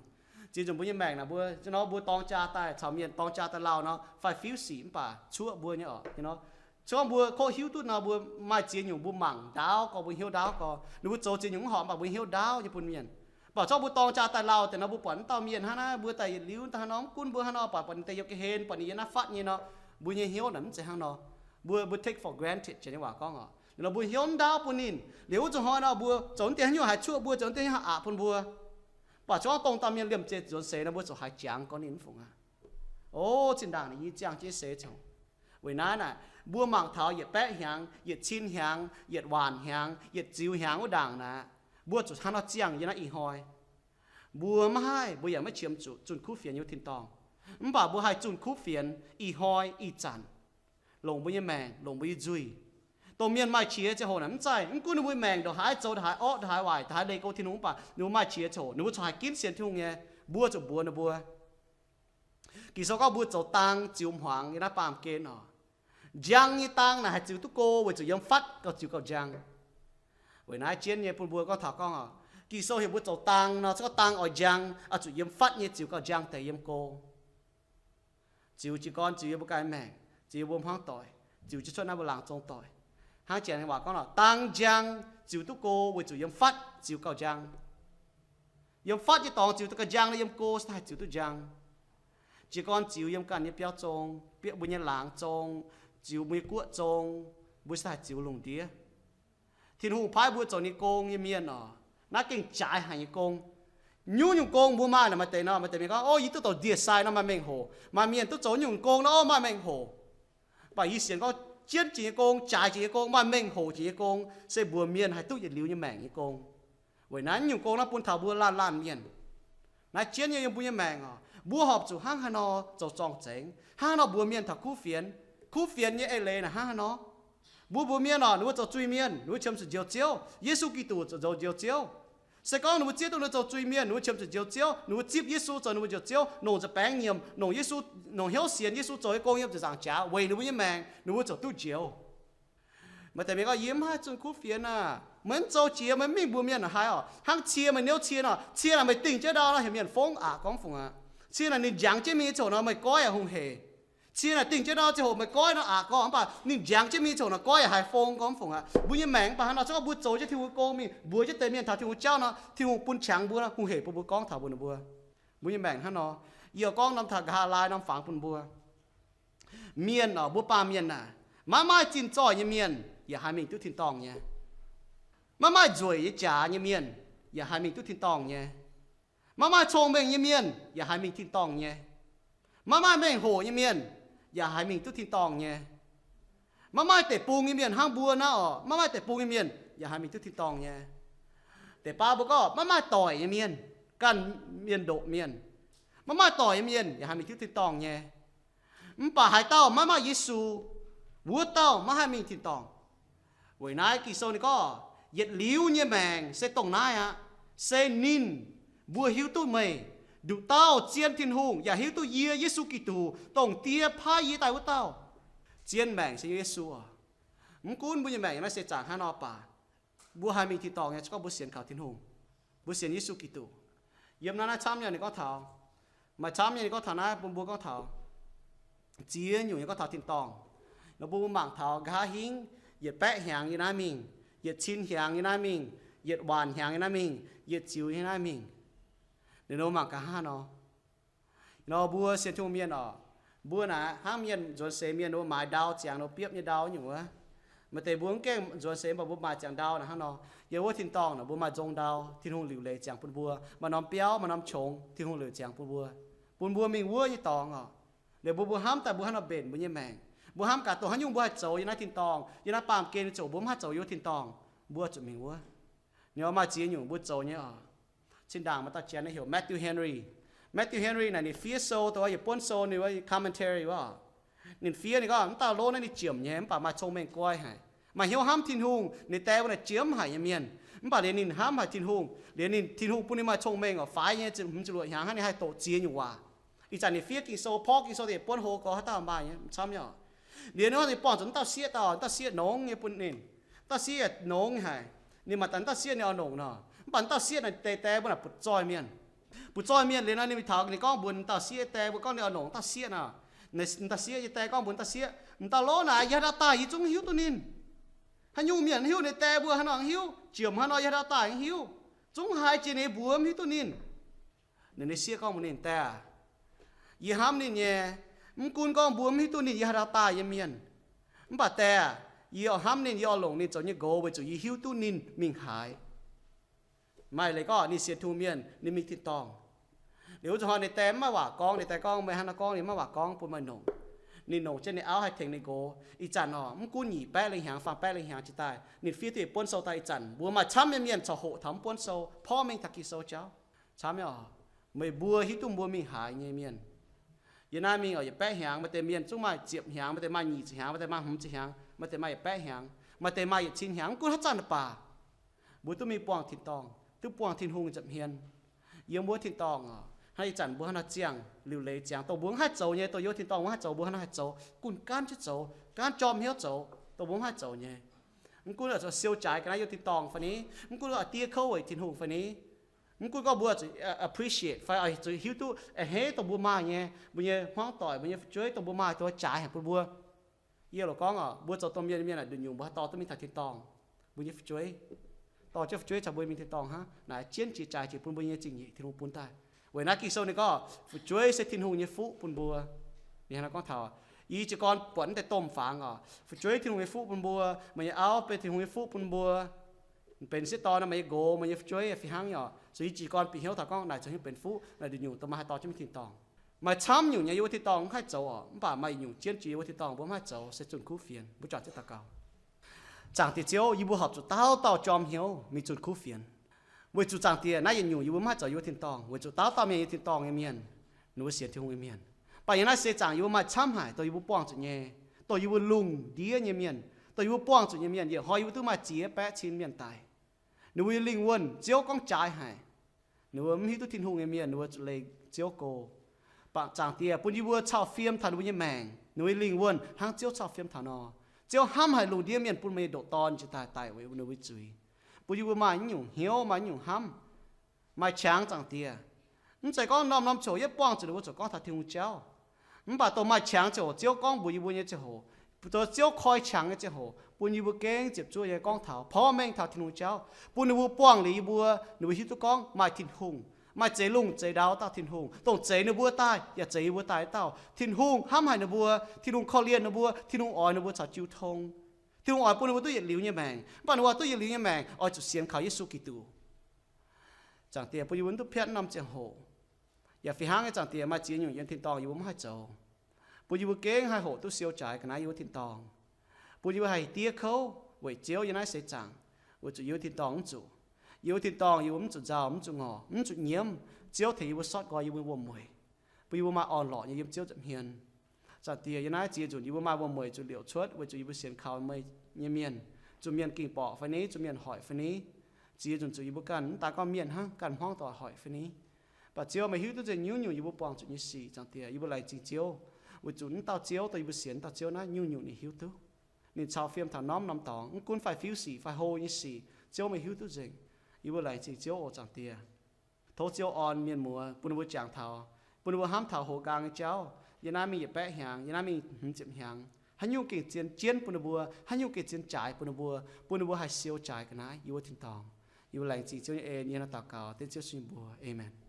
Ziex nyungc mbuo nyei maengc naaic mbuo, nor mbuo dorng jaa daaih caux mienh dorng jaa daaih lauh nor, faix-fiuv sic mv baac cuoqv mbuo nyei oc. Nor, se gorngv mbuo kov hiuv duqv nor, mbuo maaih ziex nyungc mbuo mangc ndaauv gorx, mbuo hnyouv ndaauv gorx. Ninh mbuo zoux ziex nyungc mv horpc, mv baac mbuo hnyouv ndaauv nyei bun mienh. Mv baac se gorngv mbuo dorng jaa daaih lauh deix nor, mbuo buatc mv dauh mienh hnangv naaiv, mbuo daaih yietc liuz daaih hnangv nor, mv gunv mbuo hnangv nor, buatc buatc ninh daaih yiem ga'hlen, buatc ninh yiem naaiv fatv nyei nor, mbuo nyei hnyouv naaic mv zeiz hnangv nor. Mbuo, mbuo take for granted janx nyei waac gorngv oc. Liuz nor mbuo hnyouv mv ndaauv bun ninh. Liuz wuov zuqc hnoi nor mbuo zoux naaiv deix haaix nyungc haih cuoqv mbuo, zoux naaiv deix haaix nyungc haih aqc bun mbuo. Mv baac se gorngv dongh dauh mienh liemh zeih nzuonx seix nor, mbuo zuqc haiz jangx gorngv ninh mv fungc aqv. O, zinh ndaangc ninh nyei ziangh jienv seix coc. Weic naaiv naaic, mbuo mangc taux yietc baeqv hnyangx, yietc cin hnyangx, yietc waanc hnyangx, yietc ziux hnyangx wuov ndaangc naaic, mbuo zuqc hnangv nor ziangh yiem naaiv ih hnoi. Mbuo maiv haih, mbuo yaac maiv qiemx zuqc zunh kuv fienx yiem tin-dorngh. Mv baac mbuo haih zunh kuv fienx ih hnoi ih zanc, longc mbuo nyei maengc, longc mbuo nyei nzuih. Dongh mienh maaih qiex ziangh hoc naaic mv zaih, mv gunv ninh mbuo maengc ndongc haaix zoux, ndongc haaix orqv, ndongc haaix waaic, ndongc haaix leih go Tin-Hungh mv baac, ninh mbuo maaih qiex ziangh hoc, ninh mbuo corc haih ginv sienx Tin-Hungh nyei. Mbuo zuqc mbuox ninh mbuo, Ging-Sou gorngv mbuo zoux dang ziux hmuangx yiem naaiv baamh gen oc. Njang nyei dang naaic haih ziux duqv go weic zuqc yiem fatv gauh ziux gauh njang. Weic naaiv jienv nyei bun mbuo gorngv taux gorngv oc, Ging-Sou heuc mbuo zoux dang nor, se gorngv dang oix njang, oix zuqc yiem fatv nyei ziux gauh njang deix yiem go. Ziux jiez gorn ziux yiem mbuo ganh maengc, ziux yiem mbuo hmuangv doic, ziux jienv cuotv naaiv mbuo laangz zong doic. Hnangv janx waac gorngv nor, dang njang ziux duqv go weic zuqc yiem fatv ziux gauh njang. Yiem fatv nyei dorngx ziux duqv gauh njang nor, yiem go se haih ziux duqv njang. Jiez gorn ziux yiem ganh nyei biauv zong, bieqc mbuo nyei laangz zong, ziux mbuo nyei guoqv zong, mbuo se haih ziux lungh ndiev. Tin-Hungh paaiv mbuo zoux ninh gong nyei mienh oc, naaiv gengh jaaix haic nyei gong. Nyungc-nyungc gong mbuo maaih naaic maaih deix nor, maaih deix mienh gorngv, O, yie duqv zoux ndie-sai nor maaih mengh hoc. Maaih mienh duqv zoux nyungc gong nor, o, maaih mengh hoc. Mv baac yie sienx gorngv jienv jiex nyei gong, jaaix jiex nyei gong, maaih mengh hoc jiex nyei gong, se mbuox mienh haih duqv yietc liuz nyei maengc nyei gong. Weic naaiv nyungc gong naaiv bun taux mbuo laanh laanh mienh. Naaiv jienv nyei yiem mbuo nyei maengc oc, mbuo horpc zuqc hnangv haaix nor zoux zorng-zengx, hnangv haaix nor mbuox mienh taux kuv fienx. Kuv fienx nyei eix leiz naaic hnangv haaix nor? Mbuo mbuox mienh oc, ninh mbuo zoux zuiz-mienh, ninh mbuo qiemx zuqc njoux Ziouv. Yesu Giduc zoux njoux Ziouv. Se gorngv ninh mbuo zieqv duqv ninh mbuo zoux zuiz-mienh, ninh mbuo qiemx zuqc njoux Ziouv, ninh mbuo zipv Yesu zoux ninh mbuo njoux Ziouv, longc nza'baengx nyiemc, longc Yesu, longc hnyouv sienx Yesu zoux nyei gong yiem ziepc nzaangc jaax weic ninh mbuo nyei maengc, ninh mbuo ziouc duqv njoux. Maaih deix mienh gorngv, Yie mv haih zunh kuv fienx aqv. Meih mv zoux jiex, meih mv mingh mbuox mienh naaic haaix oc? Hnangv cie, meih niouv cie nor, cie naaic meih dingh jienv ndau nor, heuc mienh fongv aqc gorngv fungc aqv. Cie naaic ninh njangx jienv mingh nyei ziangh hoc nor, meih goiv yaac hungh hec. Cie naaic dingh jienv ndau ziangh hoc meih goiv nor aqc gorngv, mv baac ninh njangx jienv mingh nyei ziangh hoc nor, goiv yaac haiz fongx gorngv fungc aqv. Mbuo nyei maengc mv baac hnangv nor, se gorngv mbuo zoux jienv Tin-Hungh gong mingh, mbuox jienv deix mienh taux Tin-Hungh jauv nor, Tin-Hungh bun qangx mbuo, hungh hec bun mbuo gorngv taux mbuox ninh mbuo. Mbuo nyei maengc hnangv nor, yie oix gorngv norm taux nqa'haav laai norm fangx bun mbuo. Mienh oc, mbuo baamh mienh naaic, maiv maaih zinh zoih nyei mienh yaac haih mingh duqv tin-dorngh nyei. Maiv maaih nzueic nyei jaax nyei mienh yaac haih mingh duqv tin-dorngh nyei. Maiv maaih cong-mengh nyei mienh yaac haih mingh tin-dorngh nyei. Maiv maaih mengh hoc nyei mienh yaac haih mingh duqv tin-dorngh nyei. Maiv maaih deic-bung nyei mienh hnangv mbuo naaiv oc, maiv maaih deic-bung nyei mienh yaac haih mingh duqv tin-dorngh nyei. Deix-baav mbuo gorngv maiv maaih doic nyei mienh, ganh mienh ndoqc mienh. Maiv maaih doic nyei mienh yaac haih mingh duqv tin-dorngh nyei. Mv baac haaix dauh maiv maaih Yesu, wuov dauh maiv haih mingh tin-dorngh. Weic naaiv Ging-Sou ninh gorngv, Yietc liuz nyei maengc se dongh naaiv aqv, se ninh mbuo hiuv duqv meih, nduqc dauh zien Tin-Hungh, yaac hiuv duqv yie, Yesu Giduc, dongh Die paaiv yie daaih wuov dauh. Zien maengc se Yesu oc. Mv gunv mbuo nyei maengc yiem naaiv seix zaangc hnangv nor baac, mbuo haih mingh tin-dorngh nyei se gorngv mbuo sienx kaux Tin-Hungh, mbuo sienx Yesu Giduc. Yiem naaiv naaiv camv nyei ninh gorngv taux, maaih camv nyei ninh gorngv taux naaiv bun mbuo gorngv taux ziex nyungc nyei gorngv taux tin-dorngh. Nor mbuo mangc taux nqa'haav hingv, yietc baeqv hnyangx nyei naaiv mingh, yietc cin hnyangx nyei naaiv mingh, yietc waanc hnyangx nyei naaiv mingh, yietc ziux nyei naaiv mingh. Ninh mbuo mangc nqa'haav nor, nor mbuo sienx Tin-Hungh mienh oc, mbuo naaic hnangv mienh nzuonx seix mienh, ninh mbuo maaiz ndau ziangx ninh mbuo biopv nyei ndau nyungc wuov. Maaih deix mbuo mv gaengh nzuonx seix mv baac mbuo maaiz ziangx ndau naaic hnangv nor. Yiem wuov tin-dorngh naaic mbuo maaih nzong ndau, Tin-Hungh liuc leiz ziangx bun mbuo. Maaih norm biauv, maaih norm qongx, Tin-Hungh liuc ziangx bun mbuo, bun mbuo mingh wuov nyei dorngx oc. Liuz mbuo, mbuo hnamv daaih mbuo haaix nor mbenc mbuo nyei maengc. Mbuo hnamv gaax dongh haaix nyungc mbuo haih zoux yiem naaiv tin-dorngh, yiem naaiv baamh gen zoqc mbuo mv haih zoux yiem wuov tin-dorngh, mbuo zuqc mingh wuov. Ninh oix maaih ziex nyungc mbuo zoux nyei oc. Zinh ndaangc maaih dauh janx heuc Matthew Henry. Matthew Henry naaic ninh fiev sou, dongh yietc buonv sou ninh wuov commentary wuov. Ninh fiev ninh gorngv mv dauh lov naaiv ninh ziemc nyei, mv baac maaih cong-mengh guai haic, maaih hnyouv hnamv Tin-Hungh. Ninh die mbuo naaic jiem haic nyei mienh, mv baac liuz ninh hnamv haic Tin-Hungh, liuz ninh, Tin-Hungh bun ninh maaih cong-mengh oc, faix nyei ziepc hmz ziepc luoqc hnyangx hnangv ninh haih doqc ziex nyungc waac. Ih zanc ninh fiev Ging-Sou, porv Ging-Sou deix buonv hlo gorx haaix dauh maaih nyei, camv nyei oc. Liuz ninh, ninh buangh zuqc mv dauh sieqv dauh, mv dauh sieqv nongx nyei bun ninh. Mv dauh sieqv yaac nongx haic. Ninh maaih daaih mv dauh sieqv ninh oix longc nor, mv baac mv dauh sieqv naaic deix die mbuo naaic butv-zoih mienh. Butv-zoih mienh liuz nor ninh mingh taux ninh gorngv mbuox mv dauh sieqv die mbuo gorngv ninh oix longc mv dauh sieqv nor. Mv dauh sieqv nyei die gorngv mbuox mv dauh sieqv, Mv dauh lov naaic, yie haaix ndau daaih yie zungv hiuv duqv ninh. Haaix nyungc mienh hiuv ninh die mbuo haaix nor hiuv, ziemc haaix nor yie haaix ndau daaih hiuv, zungv haiz jiex ninh mbuox mv hiuv duqv ninh. Ninh, ninh sieqv gorngv mbuox ninh, Die aac, yie hnamv ninh nyei. Mv gunv gorngv mbuo mv hiuv duqv ninh yiem haaix ndau daaih nyei mienh, mv baac die aac, yie oix hnamv ninh, yie oix longc ninh zoux nyei nqox weic zuqc yie hiuv duqv ninh mingh haaix. Maaih leiz gorngv ninh sienx Tin-Hungh mienh ninh mingh tin-dorngh. Liuz wuov zuqc hnoi ninh die mv maaih waac gorngv, ninh die gorngv, Meih hnangv naaiv gorngv, ninh mv maaih waac gorngv bun meih longc. Ninh longc jienv ninh auv haih tengx ninh nqox. Ih zanc oc, mv gunv nyic baeqv lengh hnyangx, faam baeqv lengh hnyangx jiex daaih, ninh fiev duqv yietc buonv sou daaih. Ih zanc mbuo maaih camv nyei mienh corc hoqc taux mv buonv sou, porv mengh taux Ging-Sou jauv. Camv nyei oc, meih mbuo hiuv duqv mbuo mingh haaix nyei mienh. Yiem naaiv mingh oc, yietc baeqv hnyangx, maaih deix mienh zungv maaih ziepc hnyangx, maaih deix maaih nyic ziepc hnyangx, maaih deix maaih hmz ziepc hnyangx, maaih deix maaih yietc baeqv hnyangx, maaih deix maaih yietc cin hnyangx, mv gunv haaix zanc baac, mbuo duqv mingh buangh tin-dorngh, duqv buangh Tin-Hungh nza'hmien. Yiem wuov tin-dorngh oc, Hnangv ih zanc mbuo hnangv nor ziangh liuc leiz ziangx, dongh mbuo mv haih zoux nyei, dongh yiem wuov tin-dorngh mbuo mv haih zoux, mbuo hnangv nor haih zoux, gunh gaanv jienv zoux, gaanv jorm hnyouv zoux, dongh mbuo mv haih zoux nyei. Mv gunv zuqc siou jaaix ga'naaiv yiem wuov tin-dorngh fai ni, mv gunv oix diev kouv weic Tin-Hungh fai ni, mv gunv gorngv mbuo zuqc appreciate fai zuqc hiuv duqv a'hneiv dongh mbuo maaih nyei, mbuo nyei hmuangv doic, mbuo nyei fu'jueiv, dongh mbuo maaih, dongh jaaix haic bun mbuo. Yie loc gorngv oc, mbuo zoux domh mienh, mienh naaic nduqc nyungc mbuo haih dorh duqv mingh taux tin-dorngh. Mbuo nyei fu'jueiv, dorh jienv fu'jueiv caux mbuo mingh tin-dorngh hnangv, naaic jienv jiex jaaix jiex bun mbuo nyei zingh nyeic Tin-Hungh bun daaih. Weic naaiv Ging-Sou ninh gorngv fu'jueiv se Tin-Hungh nyei fuqv bun mbuo. Ninh hnangv naaiv gorngv taux, yie jiez gorn buatc naaiv deix domh fangx oc, fu'jueiv Tin-Hungh nyei fuqv bun mbuo, meih nyei auv benx Tin-Hungh nyei fuqv bun mbuo, benx sieqv dorn nor, meih nyei nqox, meih nyei fu'jueiv fih hnangv oc. So yie jiez gorn bieqc hnyouv taux gorngv naaic zoux hnyouv benx fuqv, naaic nduqc nyungc dongh maaih haih dorh jienv mingh tin-dorngh. Maaih camv nyungc nyei yiem wuov tin-dorngh mv haih zoux oc, mv baac maaih nyungc jienv jiex yiem wuov tin-dorngh mbuo mv haih zoux se zunh kuv fienx. Mbuo juangc jienv daux gaux. Zaangc Diex Ziouv, yie mbuo horpc zuqc dauh dauh jorm hnyouv mingh zunh kuv fienx. Weic zuqc Zaangc Diex, naaiv yietc nyungc yie mbuo mv haih zoux yiem wuov tin-dorngh weic zuqc dauh dauh mienh yiem tin-dorngh nyei mienh, ninh mbuo sienx Tin-Hungh nyei mienh. Mv baac yiem naaiv seix zaangc yie mbuo maaih camv haic dongh yie mbuo buangh zuqc nyei, dongh yie mbuo lungh ndiev nyei mienh, dongh yie mbuo buangh zuqc nyei mienh. Yietc hnoi yie mbuo duqv maaih ziex baeqv cin mienh daic. Ninh mbuo nyei lingh wuonh Ziouv gorngv jaaix haic. Ninh mbuo mv hiuv duqv Tin-Hungh nyei mienh, ninh mbuo zuqc leih Ziouv go. Mv baac Zaangc Diex bun yie mbuo cau fiem taux ninh mbuo nyei maengc, ninh mbuo nyei lingh wuonh hnangv Ziouv cau fiem taux nor. Ziouv hnamv haic lungh ndiev mienh bun meih nyei ndoqc Dorn njiec daaih daic weic ninh mbuo nyei zuiz, bun yie mbuo maaih naaiv nyungc hnyouv, maaih naaiv nyungc hnamv, maaih qangx, Zaangc Diex. Mv zeiz gorngv norm-norm ziangh hoc yietv buangh zuqc ninh mbuo ziouc gorngv taux Tin-Hungh jauv. Mv baac dongh maaih qangx ziangh hoc Ziouv gorngv mbuox yie mbuo nyei ziangh hoc, dongh Ziouv koi qangx nyei ziangh hoc, bun yie mbuo gengh ziepc zuoqv nyei gorngv taux, porv mengh taux Tin-Hungh jauv, bun ninh mbuo buangh liuz yie mbuo, ninh mbuo hiuv duqv gorngv maaih Tin-Hungh, maaih zeix lungh zeix ndau dauh Tin-Hungh, dongh zeix ninh mbuo daaih yaac zeix yie mbuo daaih dauh. Tin-Hungh hnamv haic ninh mbuo, Tin-Hungh korv-lienh ninh mbuo, Tin-Hungh oix ninh mbuo caux jiu tong. Tin-Hungh oix bun ninh mbuo duqv yietc liuz nyei maengc. Mv baac ninh mbuo duqv yietc liuz nyei maengc oix zuqc sienx kaux Yesu Giduc. Zaangc Diex bun yie mbuo duqv piatv norm ziangh hoc, yaac fih hnangv nyei Zaangc Diex maaih ziex nyungc yiem tin-dorngh yie mbuo mv haih zoux, bun yie mbuo gengh haih hoqc duqv siou jaaix ga'naaiv yiem wuov tin-dorngh, bun yie mbuo haih diev kouv weic Ziouv yiem naaiv seix zaangc, weic zuqc yiem wuov tin-dorngh mv zuqc, yiem wuov tin-dorngh yie mbuo mv zuqc nzauh, mv zuqc ngorc, mv zuqc nyiemv. Ziouv tengx yie mbuo sortv nqoi yie mbuo wuom-mueic, bun yie mbuo maaih orn-lorqc nyei yiem Ziouv nza'hmien. Zaangc Diex, yiem naaiv ziex nzunc yie mbuo maaih wuom-mueic zuqc liouc cuotv weic zuqc yie mbuo sienx kaux meih nyei mienh. Zuqc mienh ging borqc fai ni, zuqc mienh hoic fai ni, ziex nzunc zuqc yie mbuo ganh mv daaih gorngv mienh hnangv, ganh hmuangv doic hoic fai ni. Mv baac Ziouv meih hiuv duqv nzengc nyungc-nyungc yie mbuo buangh zuqc nyei sic. Zaangc Diex, yie mbuo laengz zingh Ziouv, weic zuqc mv dauh Ziouv, dongh yie mbuo sienx dauh Ziouv naaiv nyungc-nyungc ninh hiuv duqv. Ninh cau fiem taux norm-norm dorngx, mv gunv faix-fiuv sic fai hlo nyei sic, Ziouv meih hiuv duqv nzengc. Yie mbuo laengz zingh Ziouv oc, Zaangc Diex. Tov Ziouv orn mienh muoz bun ninh mbuo jangx taux, bun ninh mbuo hnamv taux hoqc nqaang nyei jauv, yiem naaiv mingh yietc baeqv hnyangx, yiem naaiv mingh hmz ziepc hnyangx, haaix nyungc gengh zien jienv bun ninh mbuo, haaix nyungc gengh zien jaaix bun ninh mbuo, bun ninh mbuo haih siou jaaix ga'naaiv yiem wuov tin-dorngh. Yie mbuo laengz zingh Ziouv nyei en, yie hnangv daux gaux dengv Ziouv Yesu nyei mbuox. Aamen.